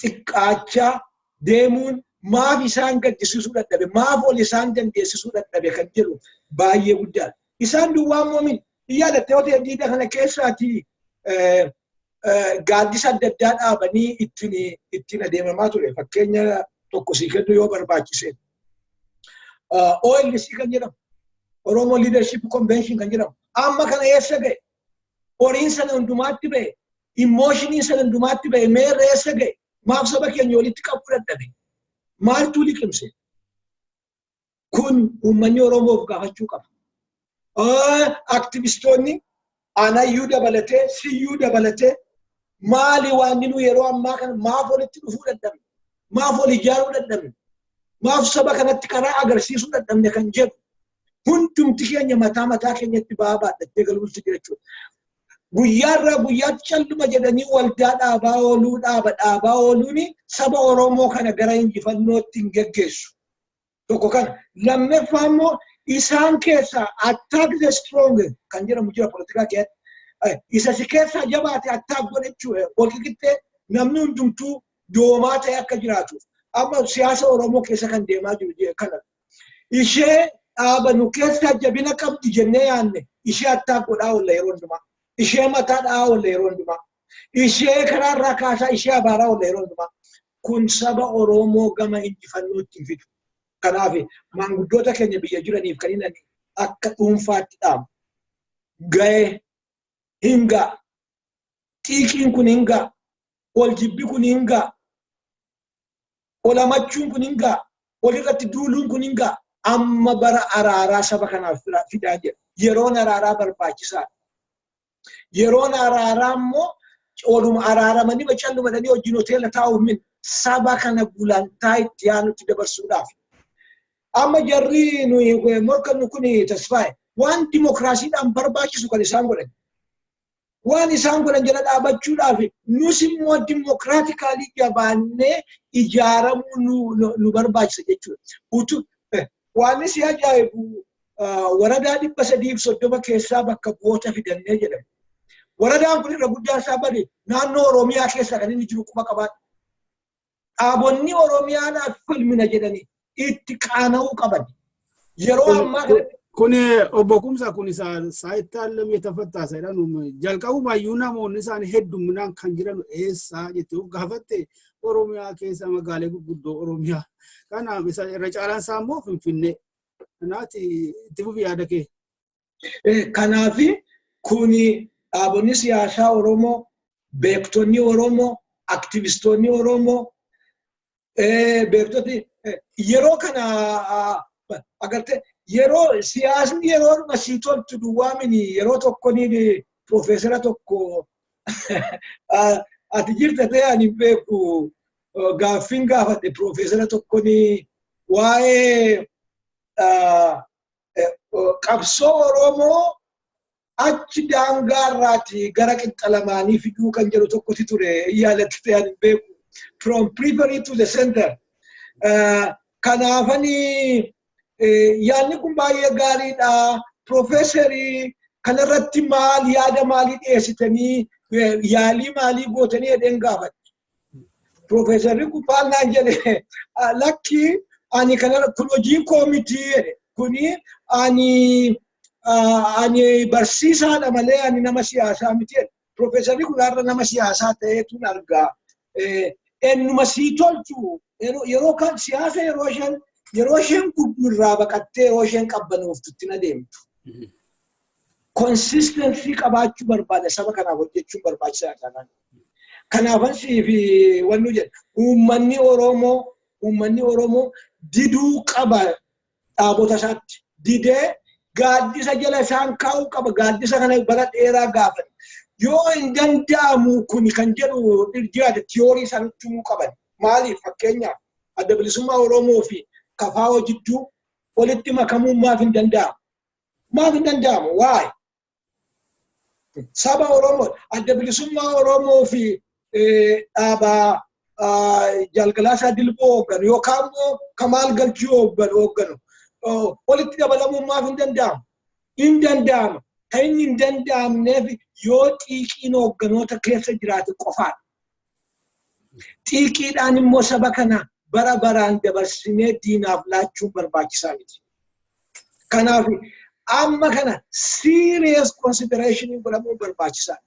xiqqaachaa deemuun maaf isaan gaddisiisuu dadhabe, maaf ol isaan dandeessisuu dadhabe kan jedhu baay'ee guddaadha. Isaan duwwaa moomin yaadattee yoo ta'e, diida kana keessaatii gaaddisa adda addaa dhaabanii ittiin adeemamaa ture. Fakkeenya tokko sii kennu yoo barbaachise. OLC kan jedhamu, Oromo Leadership Convention kan jedhamu. Amma kana eessa ga'e? Horiin sana hundumaatti ba'e. Emotioniin sana hundumaatti ba'e. Meerra eessa ga'e? Maaf saba keenya walitti qabuu dadhabe? Maaltu liqimse? Kun uummanni Oromoof gaafachuu qaba. Aktivistoonni anayyuu dabalatee, siyyuu dabalatee, maali waan nu yeroo ammaa kana maaf walitti dhufuu dadhabne? Maaf wal ijaaruu dadhabne? Maaf saba kanatti karaa agarsiisuu dadhabne kan jedhu hundumti keenya mataa mataa keenyatti ba'aa baadhattee galuutti jira jechuudha. Guyyaarraa guyyaatti calluma jedhanii waldaa dhaabaa ooluu, dhaaba dhaabaa ooluun saba Oromoo kana gara injifannootti hin geggeessu. Tokko kana. Lammaffaa immoo isaan keessaa attack the strong kan jedhamu jira poolitikaa keessatti. Isa si keessaa jabaate attack godhachuu, walqixxee namni hundumtuu doomaa ta'e akka jiraatuuf. Amma siyaasa Oromoo keessa kan deemaa jiru kana. Ishee dhaaba nu keessaa jabina qabdi jennee yaanne ishee attack godhaa oolla yeroo hundumaa. Ishee mataa dha'aa oolla yeroo hundumaa. Ishee karaarraa kaasaa, ishee abaaraa oolla yeroo hundumaa. Kun saba Oromoo gama injifannootti hin fidu. Kanaaf maanguddoota keenya biyya jiraniif kan inni akka dhuunfaatti dhaamu. Ga'ee hin ga'a. Xiiqiin kun hin ga'a. Wal jibbi kun hin ga'a. Olamachuun kun hin ga'a. Walirratti duuluun kun hin ga'a. Amma bara araaraa saba kanaaf fidaa jira. Yeroon araaraa barbaachisaadha. Yeroon araaraa immoo waluma araaramanii macallumadhanii wajjin hoteela taa'uuf min saba kana gulantaa itti aanutti dabarsuudhaaf. Amma jarri nuyi morkannu kun, Tasfaa'e, waan dimokiraasiidhaan barbaachisu kan isaan godhan. Waan isaan godhan jala dhaabachuudhaaf nus immoo democratically jabaannee ijaaramuu nu barbaachisa jechuudha. Utu waan si ajaa'ibu, waradaa 330 keessaa bakka bu'oota fidannee jedhama. Waradaan kun irra guddaan isaa bade naannoo Oromiyaa keessa kan inni jiru quba qabaadha. Dhaabonni Oromiyaadhaaf falmina jedhanii itti qaana'uu qaban. Yeroo ammaa kanatti Kun obbo Kumsaa, kun isa ሳይታለም የተፈታ jedhan. Jalqabumayyuu namoonni isaan hedduminaan kan jiran eessaa jettee of gaafatte, Oromiyaa keessa, magaalee gurguddoo Oromiyaa. Kanaaf isa irra caalaan isaa immoo Finfinnee. Kanaati itti fufi yaada kee. Kanaafi kuni dhaabonni siyaasaa Oromoo, beektonni Oromoo, aktivistoonni Oromoo, beektoti yeroo kana agartee, yeroo siyaasni yeroo sii toltu duwwaa mini. Yeroo tokko ni piroofeesara tokko, ati jirta ta'e ani hin beeku, gaaffiin gaafadhe piroofeesara tokko ni waa'ee qabsoo Oromoo achi daangaa irraati gara qinxalamaanii fiduu kan jedhu tokkotu ture, yaalatti ta'e ani hin beeku. From periphery to the center. Kanaafani yaadni kun baay'ee gaariidha. Piroofeesarii kanarratti maal yaada maalii dhiyeessitanii, yaalii maalii gootanii jedheen gaafadhe. Piroofeesarri kun maal naan jedhe? "Lakki, ani kanarra kun hojii koo miti," jedhe. "Kuni ani barsiisaadha malee ani nama siyaasaa miti," jedhe. Piroofeesarri kun har'a nama siyaasaa ta'eetu argaa. Ennuma sii tolchu yeroo kan siyaasa yeroo isheen gubdu irraa baqattee yeroo isheen qabbanooftutti na deemtu. Consistency qabaachuu barbaada, saba kanaaf hojjechuun barbaachisaadha. Kanaafan siif wannu jedha, uummanni Oromoo diduu qaba, dhaabota isaatti didee gaaddisa jala isaan kaa'uu qaba. Gaaddisa kana bara dheeraa gaafan yoo hin danda'amu kun kan jedhu jiraate, theory isaanitti himuu qaban. Maaliif? Fakkeenyaaf Adda Bilisummaa Oromoo fi KFO jidduu walitti makamuun maaf hin danda'amu? Maaf hin danda'amu? Waa'ee saba Oromoo, Adda Bilisummaa Oromoo fi dhaaba Jaal Galaasaa Dilboo hoogganu yookaan immoo Kamaal Galchuu hoogganu walitti dabalamuun maaf hin danda'amu? Hin danda'ama. Kan inni hin danda'amneef yoo xiiqiin hoogganoota keessa jiraate qofaadha. Xiiqiidhaan immoo saba kana bara baraan dabarsinee diinaaf laachuun barbaachisaa miti. Kanaaf amma kana serious consideration godhamuun barbaachisaadha.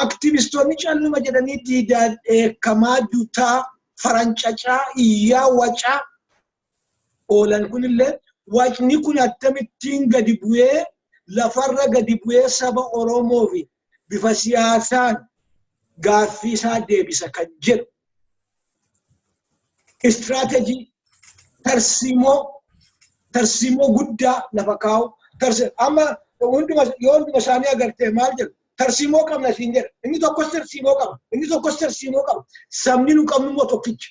Aktivistoonni calluma jedhanii diidaa dheekkamaa, dutaa, farancacaa, iyyaa, wacaa oolan kunillee, wacni kun akkamittiin gadi bu'ee, lafarra gadi bu'ee saba Oromoo fi bifa siyaasaan gaaffii isaa deebisa kan jedhu istiraatejii, tarsiimoo guddaa lafa kaa'u. Amma hunduma yoo hunduma isaanii agartee maal jedhu? Tarsiimoo qabna siin jedha. Inni tokkos tarsiimoo qaba, inni tokkos tarsiimoo qaba. Sabni nu qabnu immoo tokkicha.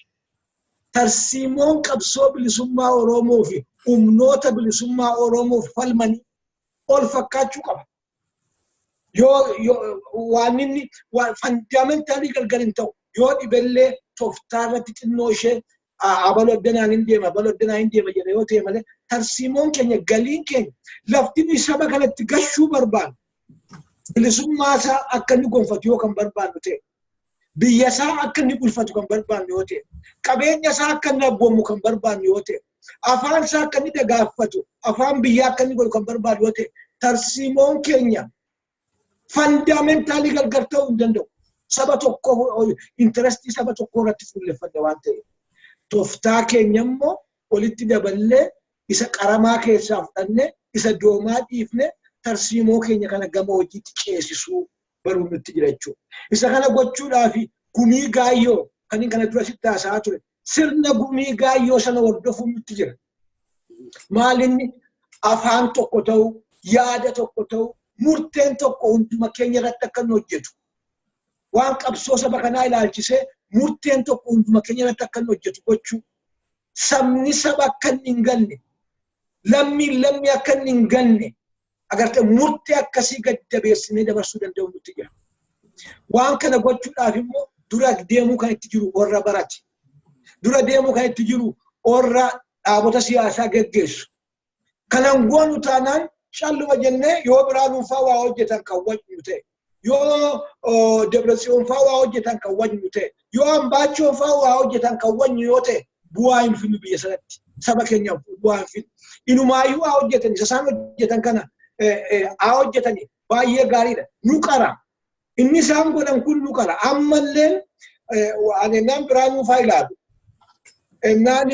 Tarsiimoon qabsoo bilisummaa Oromoo fi humnoota bilisummaa Oromoof falmanii ol fakkaachuu qaba. Yoo waan inni fundamentally gargar hin ta'u, yoo dhibellee tooftaa irratti xinnoo ishee abaloo addanaan hin deema, abaloo addanaan hin deema jedha yoo ta'e malee, tarsiimoon keenya, galiin keenya, lafti nuyi saba kanatti gashuu barbaannu, bilisummaa isaa akka inni gonfatu yoo kan barbaannu ta'e, biyya isaa akka inni bulfatu kan barbaannu yoo ta'e, qabeenya isaa akka inni abboomu kan barbaannu yoo ta'e, afaan isaa akka inni dagaaffatu, afaan biyyaa akka inni godhu kan barbaannu yoo ta'e, tarsiimoon keenya fundamentally gargar ta'uu hin danda'u. Saba tokko, interest saba tokko irratti fuulleffanne waan ta'eef. Tooftaa keenya immoo walitti daballee, isa qaramaa keessaa fudhannee, isa doomaa dhiifne, tarsiimoo keenya kana gama hojiitti ceesisuu baruu nutti jira jechuudha. Isa kana gochuudhaaf gumii gaayyoo kan inni kana dura sitti haasa'aa ture, sirna gumii gaayyoo sana hordofuun nutti jira. Maalinni afaan tokko ta'uu, yaada tokko ta'uu, murteen tokko hunduma keenya irratti akka inni hojjetu. Waan qabsoo saba kanaa ilaalchisee murteen tokko hunduma keenya irratti akka inni hojjetu gochuu. Sabni saba akka inni hin ganne, lammiin lammii akka inni hin ganne, agartee, murtee akkasii gad-jabeessinee dabarsuu danda'u nutti jira. Waan kana gochuudhaaf immoo dura deemuu kan itti jiru warra barate. Dura deemuu kan itti jiru warra dhaabota siyaasaa geggeessu. Kanan goonu taanaan calluma jennee yoo biraa dhuunfaa waa hojjetan kan wajnu ta'e, yoo Dabratsiyoon faa waa hojjetan kan wajnu ta'e, yoo Ambaachoon faa waa hojjetan kan wajnu yoo ta'e, bu'aa hin finnu biyya sanatti. Saba keenyaaf bu'aa hin finnu. Inumaayyuu haa hojjetan, isa isaan hojjetan kana haa hojjetan, baay'ee gaariidha. Nu qara. Inni isaan godhan kun nu qara. Ammallee ani ennaan biraa nuufaa ilaalu, ennaan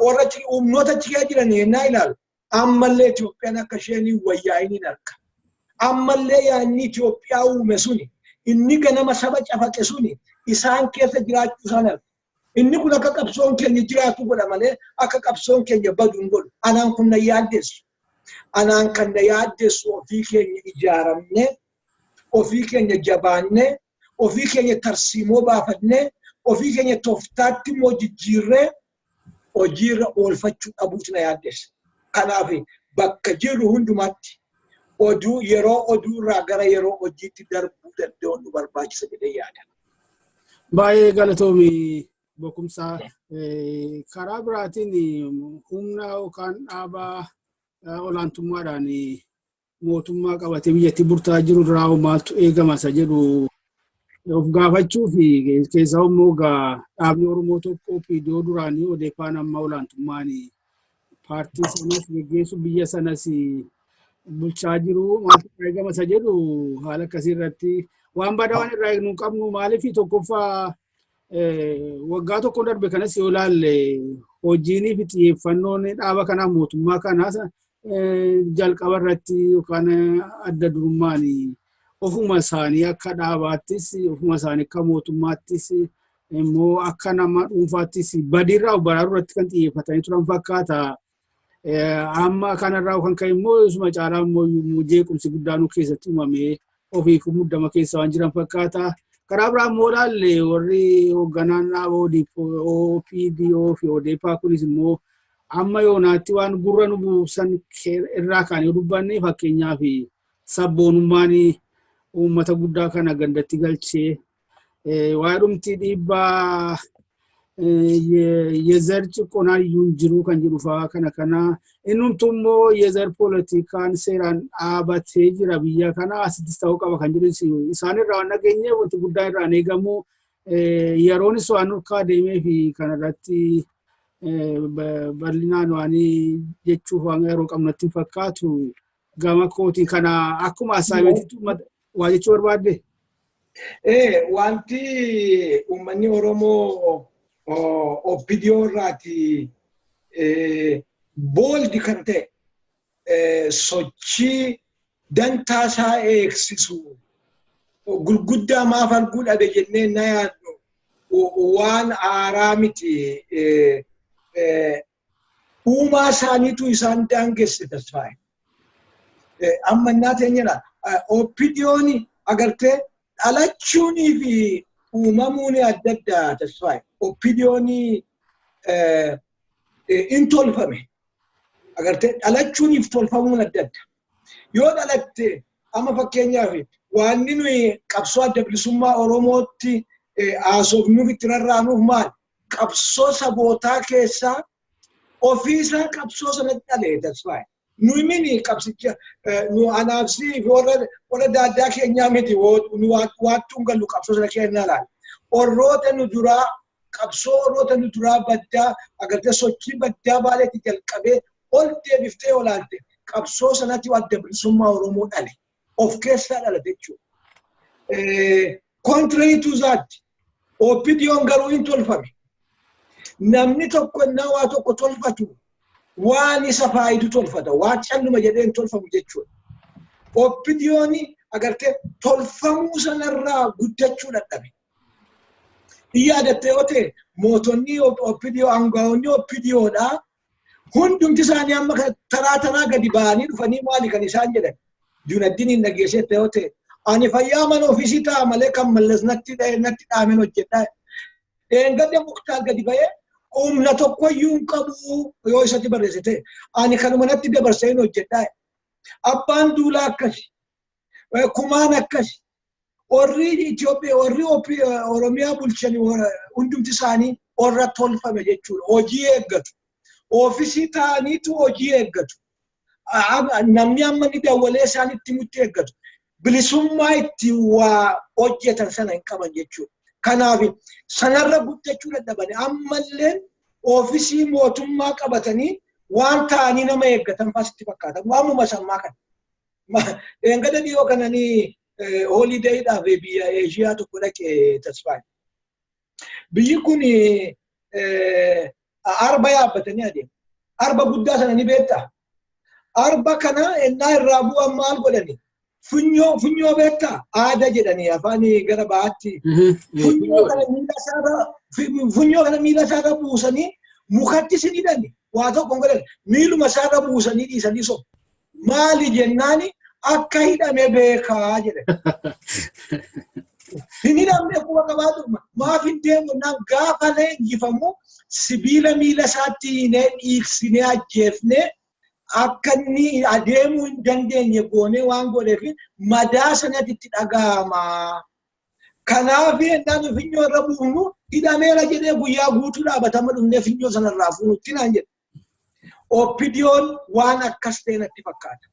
warra humnoota achi keessa jiran ennaa ilaalu, ammallee Itoophiyaan akka isheen hin wayyaa'in arga. Ammallee yaadni Itoophiyaa uume suni, inni ganama saba cafaqe suni isaan keessa jiraachuu isaan arga. Inni kun akka qabsoon keenya jiraatu godha malee akka qabsoon keenya badu hin godhu. Anaan kun na yaaddeessu. Anaan kan na yaaddeessu ofii keenya ijaaramnee, ofii keenya jabaannee, ofii keenya tarsiimoo baafannee, ofii keenya tooftaatti immoo jijjiirree hojiirra oolfachuu dhabuutu na yaaddeessa. Kanaaf bakka jirru hundumaatti oduu yeroo oduurraa gara yeroo hojiitti darbuu danda'u nu barbaachisa jedhee yaada. Baay'ee galatoomi, Bokumsaa. Karaa biraatiin humna yookaan dhaaba olaantummaadhaan mootummaa qabatee biyyattii bulchaa jiru irraa maaltu eegama isa jedhu of gaafachuu fi keessaa immoo dhaabni Oromoo tokko, OPDO duraanii ODP'n, amma olaantummaan paartii sanas geggeessu, biyya sanas bulchaa jiru, maaltu eegama isa jedhu, haala akkasii irratti waan badaa waan irraa eegnu hin qabnu. Maaliif? Tokkoffaa, waggaa tokko darbe kanas yoo ilaalle, hojiinii fi xiyyeeffannoon dhaaba kanaa, mootummaa kanaas, jalqaba irratti yookaan adda durummaan ofuma isaanii akka dhaabaattis, ofuma isaanii akka mootummaattis, immoo akka nama dhuunfaattis badiirraa of baraaruu irratti kan xiyyeeffatanii turan fakkaata. Amma kanarraa kan ka'e immoo isuma caalaa immoo jeequmsi guddaan keessatti uumamee ofiif muddama keessa waan jiran fakkaata. Karaa biraa immoo ilaalle, warri hoogganaan dhaaba OPDO fi ODP kunis immoo amma yoonaatti waan gurra nu buusan irraa kaanee dubbanne, fakkeenyaaf sabboonummaan uummata guddaa kana gandatti galchee Waa'ee dhumti dhiibbaa የዘር ጭቆና iyyuu hin jiru kan jedhu fa'aa kana kana innumtu immoo የዘር poolitikaan seeraan dhaabatee jira biyya kana asittis ta'uu qaba kan jedhu isaan irraa waan dhageenye wanti guddaan irraan eegamu yeroonis waan nurkaa deemee fi kanarratti bal'inaan waan jechuuf waan yeroo qabnu natti hin fakkaatu gama kootiin kana akkuma asaabeetitti waa jechuu barbaadde. Wanti uummanni Oromoo OPDO irraati bold kan ta'e sochii dantaa isaa eegsisu gurguddaa maaf arguu dhabe jennee na yaadnu waan aaraa miti. Uumaa isaaniitu isaan daangesse, Tasfaa'e. Amma innaa teenyedha. OPDO'n agartee dhalachuunii fi uumamuun adda adda, Tasfaa'e. OPDO'n in tolfame. Agartee dhalachuuniif tolfamuun adda adda. Yoo dhalatte amma fakkeenyaaf waanni nuyi qabsoo adda bilisummaa Oromootti haasofnuuf itti rarraanuuf maal? Qabsoo sabootaa keessaa ofiisaa qabsoo sanatti dhalee, Tasfaa'e. Nuyi mini qabsicha nu anaafsii fi warra daaddaa keenyaa miti nu waattuun gallu qabsoo sana keessa ilaala. Warroota nu duraa qabsoo warroota nu duraa baddaa agartee sochii baddaa baaleetti jalqabee ol deebiftee olaalte qabsoo sanatti adda bilisummaa Oromoo dhale. Of keessaa dhalate jechuudha. Contrary to that, OPDO'n garuu hin tolfame. Namni tokko innaa waa tokko tolfatu waan isa faayidu tolfata. Waan calluma jedhee hin tolfamu jechuudha. OPDO'n agartee tolfamuu sanarraa guddachuu dadhabe. Yaadatte yoo ta'e mootonni OPDO, aangaa'onni OPDOdhaa hundumti isaanii amma taraa taraa gadi ba'anii dhufanii maali kan isaan jedhan? Junaddin hin dhageessette yoo ta'e, ani fayyaa mana ofiisii ta'a malee kan Mallas natti dhaamen hojjedha. Dheengadde Muktaar gadi ba'ee humna tokkoyyuu hin qabu yoo isatti barreesse ta'e ani kanuma natti dabarsee hin hojjedha. Abbaan Duulaa akkasi. Kumaan akkasi. Warri Itoophiyaa warri Oromiyaa bulchan hundumti isaanii warra tolfame jechuudha. Hojii eeggatu. Oofisii ta'aniitu hojii eeggatu. Namni amma ni dawwalee isaan itti mutti eeggatu. Bilisummaa itti waa hojjetan sana hin qaban jechuudha. Kanaaf sanarra guddachuu dadhabani ammallee oofisii mootummaa qabatanii waan ta'anii nama eeggatan fasitti fakkaata. Waamuma sammaa kana. Eengada dhiyoo kananii holidaydhaaf biyya Eeshiyaa tokko dhaqe, Tasfaayee. Biyyi kun arba yaabbatanii adeemu. Arba guddaa sana ni beektaa? Arba kana ennaa irraa bu'an maal godhani? Funyoo funyoo beektaa? Aada jedhanii afaan gara bahaatti. Funyoo kana miila isaarra buusanii mukatti sin hidhani. Waa tokko hin godhan. Miiluma isaarra buusanii dhiisanii sobu. Maali jennaani akka hidhame beekaa jedhe. Hin hidhamne quba qabaatu maaf hin deemu jennaan gaafa leenjifamu sibiila miila isaatti hiinee dhiigsinee ajjeefnee akka inni adeemuu hin dandeenye goonee waan godheef madaa sanatti itti dhaga'ama. Kanaaf ennaa nu finyoo irra buufnu hidhameera jedhee guyyaa guutuu dhaabatama dhumnee finyoo sanarraa fuunutti naan jedhe. OPDO'n waan akkas ta'e natti fakkaata.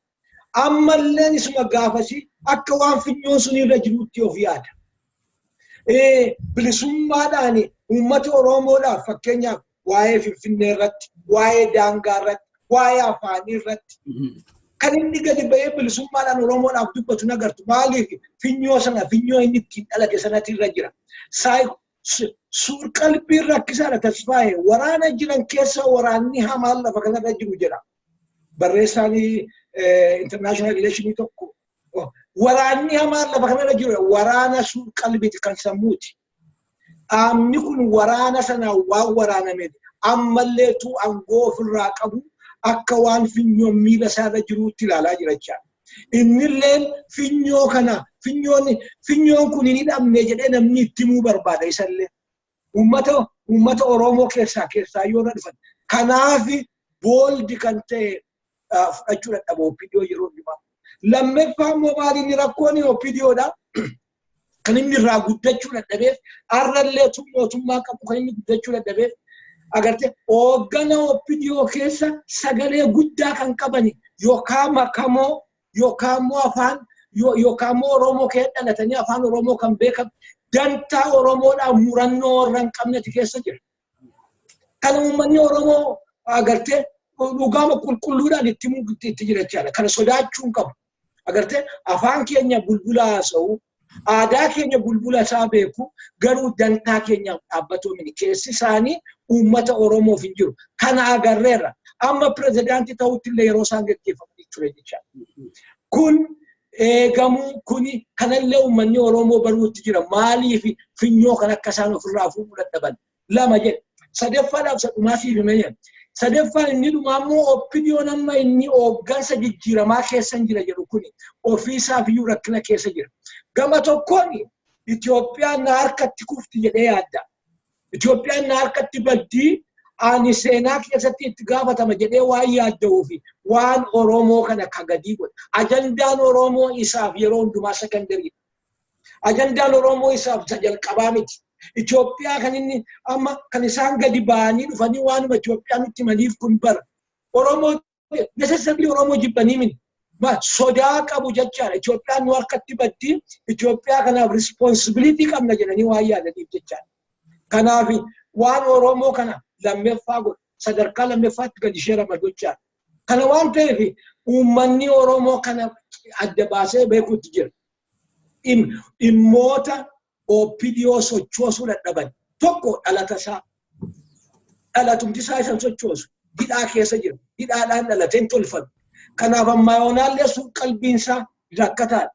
Ammalleen isuma gaafasii akka waan finyoon sun irra jirutti of yaada. Bilisummaadhaan uummata Oromoodhaaf fakkeenyaaf waa'ee Finfinnee irratti, waa'ee daangaa irratti, waa'ee afaanii irratti kan inni gadi ba'ee bilisummaadhaan Oromoodhaaf dubbatu nagartu. Maaliif? Finyoo sana finyoo inni ittiin dhalate sanatti irra jira. Suur qalbiin rakkisaadha, Tasfaa'e. Waraana jiran keessa waraanni hamaan lafa kanarra jiru jedha. Barreessaan international relationii tokko. Waraanni hamaan lafa kanarra jiru waraana suur qalbiiti kan sammuuti. Dhaabni kun waraana sanaan waan waraanameef ammalleetu aangoo ofirraa qabu akka waan finyoon miila isaarra jiruutti ilaalaa jira jechaadha. Innilleen finyoo kana finyoon kun hin hidhamne jedhee namni itti himuu barbaada isallee. Uummata Oromoo keessaa yoo irra dhufan. Kanaaf bold kan ta'e fudhachuu dadhaba OPDO yeroo hundumaa. Lammaffaa immoo maali inni rakkoon OPDOdha? Kan inni irraa guddachuu dadhabeef, har'allee mootummaa qabu kan inni guddachuu dadhabeef, agartee, hooggana OPDO keessa sagalee guddaa kan qaban yookaan makamoo yookaan immoo afaan yookaan immoo Oromoo keessa dhalatanii afaan Oromoo kan beekan, dantaa Oromoodhaan murannoo warra hin qabnetu keessa jira. Kana uummanni Oromoo, agartee, dhugaama qulqulluudhaan itti itti jira jechaadha. Kana sodaachuu hin qabu. Agartee, afaan keenya bulbula haasa'u, aadaa keenya bulbula isaa beeku, garuu dantaa keenyaaf dhaabbatoo miti. Keessi isaanii uummata Oromoof hin jiru. Kana agarreerra. Amma pirezidaantii ta'utti illee yeroo isaan gaggeeffamanii ture jechaadha. Kun eegamuu kuni kanallee uummanni Oromoo baruutti jira. Maaliif finyoo kan akka isaan ofirraa fuudhuu dadhaban? Lama jedhe. Sadaffaadhaaf sadhumaa siif himee jira. Sadaffaan inni dhumaa immoo, OPDOn amma inni hooggansa jijjiiramaa keessa jira jedhu kuni ofiisaaf iyyuu rakkina keessa jira. Gama tokkoon Itoophiyaan na harkatti kufti jedhee yaadda. Itoophiyaan na harkatti baddii, ani seenaa keessatti itti gaafatama jedhee waan yaadda'uu fi waan Oromoo kana kagadii godha. Ajandaan Oromoo isaaf yeroo hundumaa secondary. Ajandaan Oromoo isaaf isa jalqabaa miti. Itoophiyaa kan inni amma kan isaan gadi ba'anii dhufanii waanuma Itoophiyaa nutti himaniif kun bara. Oromoo necessarily Oromoo jibbanii miti. Sodaa qabu jechaadha. Itoophiyaan nu harkatti baddi. Itoophiyaa kanaaf responsibility qabna jedhanii waan yaadaniif jechaadha. Kanaaf waan Oromoo kana lammeeffaa godha. Sadarkaa lammeffaatti gadi ishee ramadu jechaadha. Kana waan ta'eef uummanni Oromoo kana adda baasee beekuutti jira. Dhimmoota OPDO sochoosuu dadhaban tokko dhalata isaa. Dhalatumti isaa isan sochoosu. Hidhaa keessa jira. Hidhaadhaan dhalatee hin tolfame. Kanaaf ammaa yoonaallee sun qalbiin isaa rakkataadha.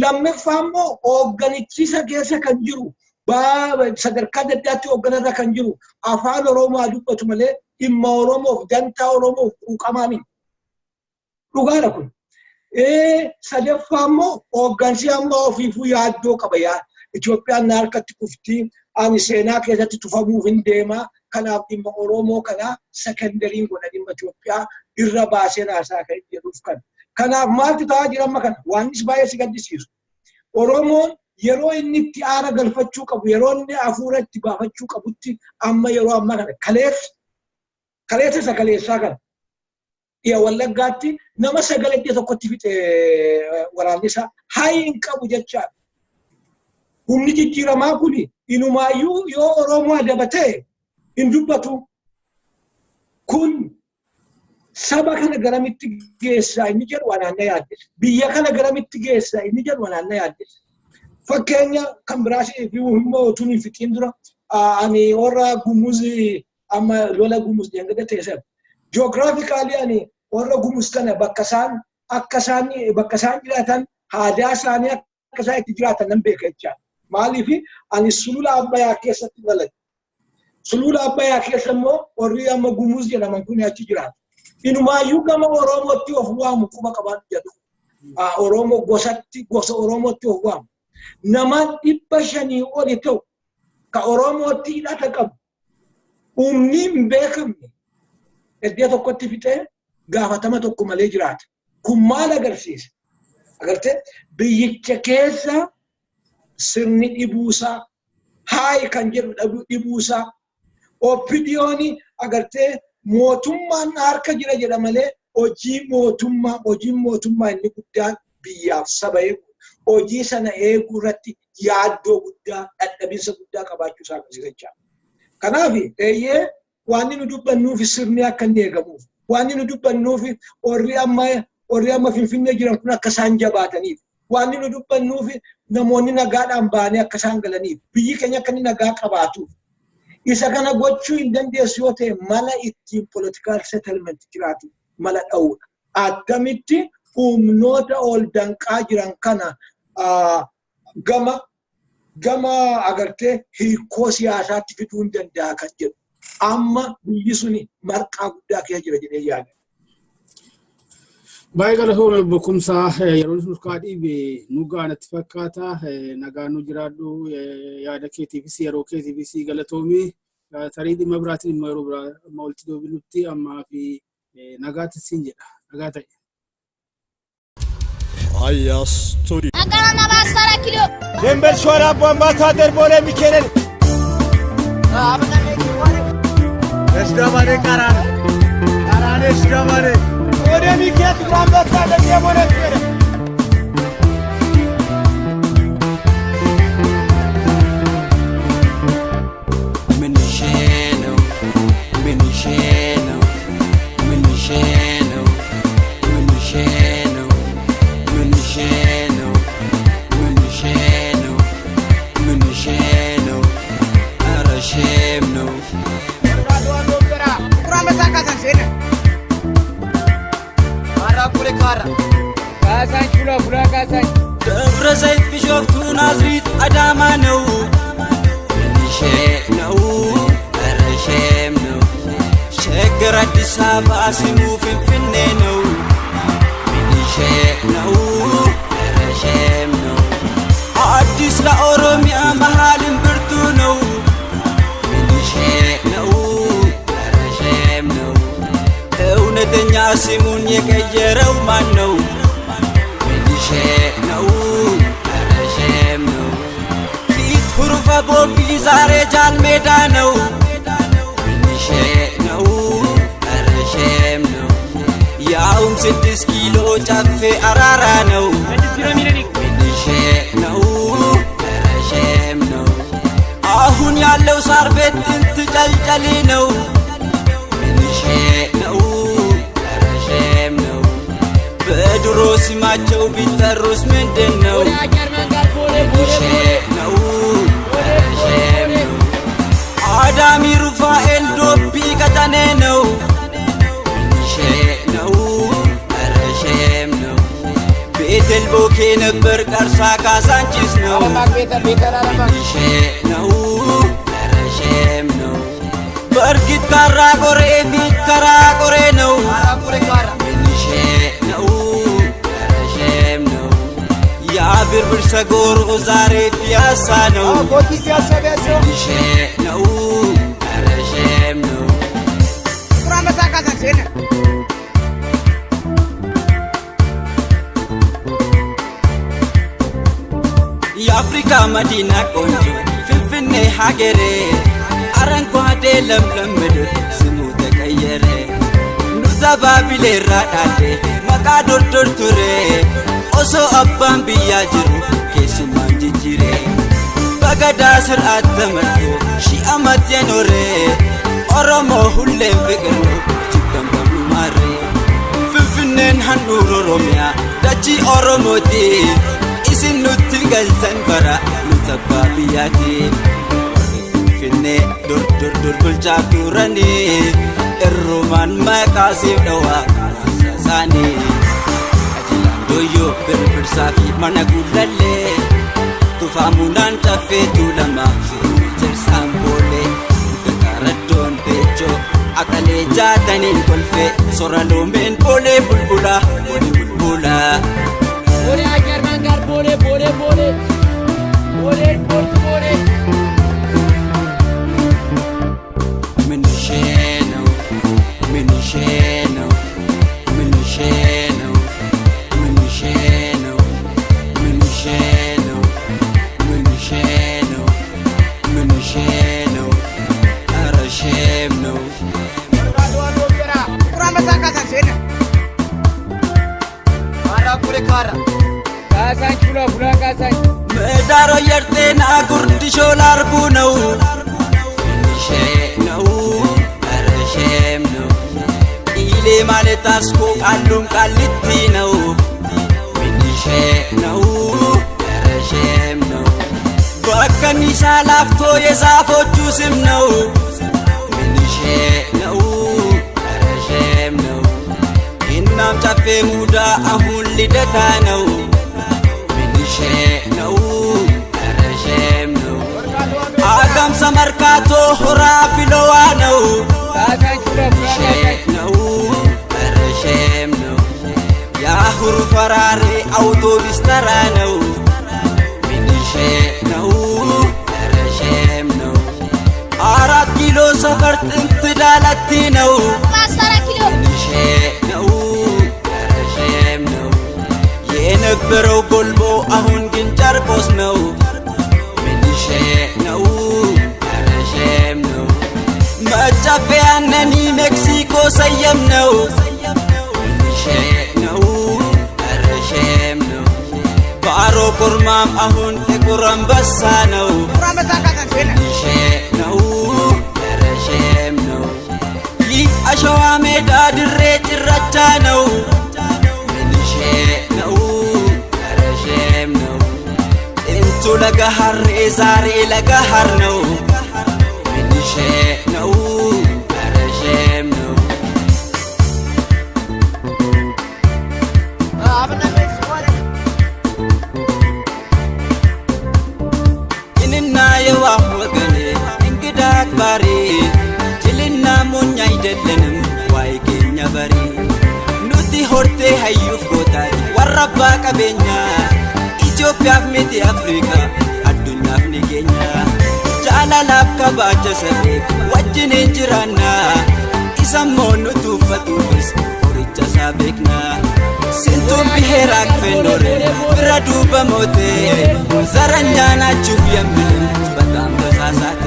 Lammaffaa immoo hoogganichisa keessa kan jiru, sadarkaa adda addaatti hoogganarra kan jiru, afaan Oromoo dubbatu malee dhimma Oromoof, dantaa Oromoof quuqamaa miti. Dhugaadha kun. Sadaffaa immoo hooggansi amma ofiifuu yaaddoo qaba yaa. Itoophiyaan na harkatti kuftii, ani seenaa keessatti tufamuuf hin deema. Kanaaf dhimma Oromoo kana secondaryn godha, dhimma Itoophiyaa irra baasee naasaa kan jedhuuf kana. Kanaaf maaltu ta'aa jira amma kana? Waan baay'ee si gaddisiisu. Oromoon yeroo inni itti aara galfachuu qabu, yeroo inni hafuura itti baafachuu qabutti, amma yeroo ammaa kana, kaleessa isa kaleessaa kana, dhiya Wallaggaatti nama sagalee iddoo tokkotti fixe waraanni isaa hayi hin qabu jechaadha. Humni jijjiiramaa kun inumaayyuu yoo Oromoo adaba ta'e hin dubbatu. Kun saba kana garamitti geessaa inni jedhu waan na yaaddisa. Biyya kana garamitti geessaa inni jedhu waan na yaaddisa. Fakkeenya kan biraas immoo utuu hin fixiin dura, ani warra Gumuz, amma lola Gumuz dhiyangada ta'e, geographically ani warra Gumuz kana bakka isaan akka isaan bakka isaan jiraatan, aadaa isaanii akka isaan itti jiraatan nan beeka jechaadha. Maaliif, ani sulula Abbayyaa keessatti dhaladhe. Sulula Abbayyaa keessa immoo warri amma Gumuz jedhaman kun achi jiraatu. Inumaayyuu gama Oromootti of waamu, quba qabaatu jedhu. Oromoo gosatti, gosa Oromootti of waamu. Nama 500 oli ta'u ka Oromootti hidhata qabu, humni hin beekamne iddoo tokkotti fixee gaafatama tokko malee jiraata. Kun maal agarsiisa? Agartee, biyyicha keessa sirni dhibuusaa, haayi kan jedhu dhibuusaa, OPDOn, agartee, mootummaan harka jira jedha malee hojii mootummaa, hojiin mootummaa inni guddaan biyyaaf saba eegu, hojii sana eeguu irratti yaaddoo guddaa, dadhabinsa guddaa qabaachuu isaa agarsiisa jechaadha. Kanaaf eeyyee, waan nu dubbannuuf sirni akka inni eegamuuf, waan nu dubbannuuf warri amma Finfinnee jiran kun akka isaan jabaataniif, waan nu dubbannuuf namoonni nagaadhaan ba'anii akka isaan galaniif, biyyi keenya akka inni nagaa qabaatuuf. Isa kana gochuu hin dandeessu yoo ta'e, mala ittiin political settlement jiraatu mala dha'uudha. Attamitti humnoota ol danqaa jiran kana gama agartee hiikoo siyaasaatti fiduu hin danda'a kan jedhu. Amma biyyi suni marqaa guddaa keessa jira jedhee yaada. Baay'ee galatoomii, obbo Kumsaa. Yeroon sun dhiibe nu gaanatti fakkaata. Nagaan nu jiraadhu. Yaada keetiifis yeroo keetiifis galatoomii. Tarii dhimma biraatiin immoo yeroo biraa amma walitti deebinutti ammaa fi nagaatti siin jedha. Nagaa ta'e. Aya Studio. ደንበል ሾላ አምባሳደር ቦሌ ሚካኤል ወደ ሚካኤል ጥቁር አንበሳ ለሚያሞነ ምንሼ ነው ምንሼ ነው ምንሼ ነው ምንሼ ነው ምንሼ ነው ምንሼ ነው ምንሼ ነው ኧረ shame ነው። ደብረ ዘይት ቢሾፍቱ ናዝሪት አዳማ ነው። ምንሼ ነው ኧረ shame ነው። ሸገር አዲስ አበባ ስሙ ፊንፊኔ ነው። ምንሼ ነው ኧረ shame ነው። አዲስ ለኦሮሚያ መሃልም ብርቱ ነው። ምንሼ ነው ኧረ shame ነው። እውነተኛ ስሙን የቀየረው ማን ነው? ምንሼ ነው ኧረ shame ነው። ፊት ሁሩፈ ቦቢ ዛሬ ጃል ሜዳ ነው። ምንሼ ነው ኧረ shame ነው። ያውም 6 ኪሎ ጨፌ አራራ ነው። ምንሼ ነው ኧረ shame ነው። አሁን ያለው ሳር ቤት ጥንት ጨልጨሊ ነው። ምንሼ ነው ኧረ shame ነው። በድሮ ስማቸው ቢጠሩስ ምንድን ነው? ምንሼ ነው ኧረ shame ነው። አዳሚ ሩፋኤል ዶቢ ቀጠኔ ነው። ምንሼ ነው ኧረ shame ነው። ቤቴል ቦኬ ነበር ቀርሳ ካሳንቺስ ነው። ምንሼ ነው ኧረ shame ነው። በእርግጥ ካራ ቆሬ ፊት ከራ ቆሬ ነው። ምንሼ ነው ኧረ shame ነው። ያ ብርብር ሰጎሮ ዛሬ ፒያሳ ነው። ምንሼ ነው ኧረ shame ነው። የአፍሪካ መዲና ቆንጆ ፊንፊኔ ሀገሬ፣ አረንጓዴ ለምለም ምድር ስሙ ተቀየረ። ኑዛ ባቢሌራ ዳሌ maqaa dur ture osoo abbaan biyyaa jiru keessumaan jijjiire. በገዳ ስርዓት ተመርቶ ሺህ ዓመት የኖረ ኦሮሞ ሁሌም ፍቅር ነው ጅበን qabnu maarre. Finfinneen handhuura Oromiyaa dachii Oromooti. Isin nutti galtan bara nuti abbaa biyyaati. Warri Finfinnee dur dur dur bulchaa turanii irrumaan maqaa siif dhawaa isaanii. Qajeelaan dooyyoo birbirsaa fi mana guulallee tufaamunaan caffee tuulamaa jersaan boolee gagaaraddoon teechoo akalee jaataniin kolfee sora loomeen boolee bulbulaa boolee bulbulaa. ቦሌ አየር መንገድ ቦሌ ቦሌ ቦሌ ቦሌ ኤርፖርት ቦሌ። ምንሼ ነው ምንሼ ነው ምንሼ ነው ምንሼ ነው ምንሼ ነው ምንሼ ነው ምንሼ ነው ኧረ shame ነው። ምህዳሮ አየር ጤና ጉርድ ሾላ አርቡ ነው። ምንሼ ነው ኧረ shame ነው። ኢሌ ማለት አስኮ ቃሉም ቃሊቲ ነው። ምንሼ ነው ኧረ shame ነው። በከኒሳ ላፍቶ የዛፎቹ ስም ነው። ምንሼ ነው ኧረ shame ነው። እናም ጨፌ ሙዳ አሁን ልደታ ነው። ምንሼ ነው ኧረ shame ነው። አጋምሳ መርካቶ ሆራ ፊሎዋ ነው። ምንሼ ነው ኧረ shame ነው። የአሁሩ ፈራሬ አውቶቢስ ተራ ነው። ምንሼ ነው ኧረ shame ነው። 4 ኪሎ ሰፈር ጥንት ዳለቲ ነው። ምንሼ ነው ኧረ shame ነው። የነበረው አሁን ግን ጨርቆስ ነው። ምንሼ ነው ኧረ ሼም ነው። መጨፈያነኒ ሜክሲኮ ሰየም ነው። ምንሼ ነው ኧረ ሼም ነው። ባሮ ኮርማም አሁን ጥቁር አንበሳ ነው። ምንሼ ነው ኧረ ሼም ነው። ይህ አሸዋ ሜዳ ድሬ ጭራቻ ነው። ምንሼ ነው ኧረ ሼም ነው። ጥንቱ ለገሀሬ ዛሬ ለገሀር ነው። ምንሼ ነው ኧረ ሼም ነው። ቅንና የዋህ ወገኔ እንግዳ አክባሪ ጅልና ሞኝ አይደለንም ዋይ ኬኛ በሪ ኑቲ ሆርቴ hayyuuf gootaati warra abbaa qabeenyaa Itoophiyaaf miti Afrikaa addunyaaf ni keenya jaalalaaf kabaaja sabee wajjiniin jiraannaa isammoo nu tuuffatuufis qoricha isaa beeknaa sintuun biheeraak fennoore bira duuba mootee ዘረኛ ናችሁ የሚልን በጣም ተሳሳቴ።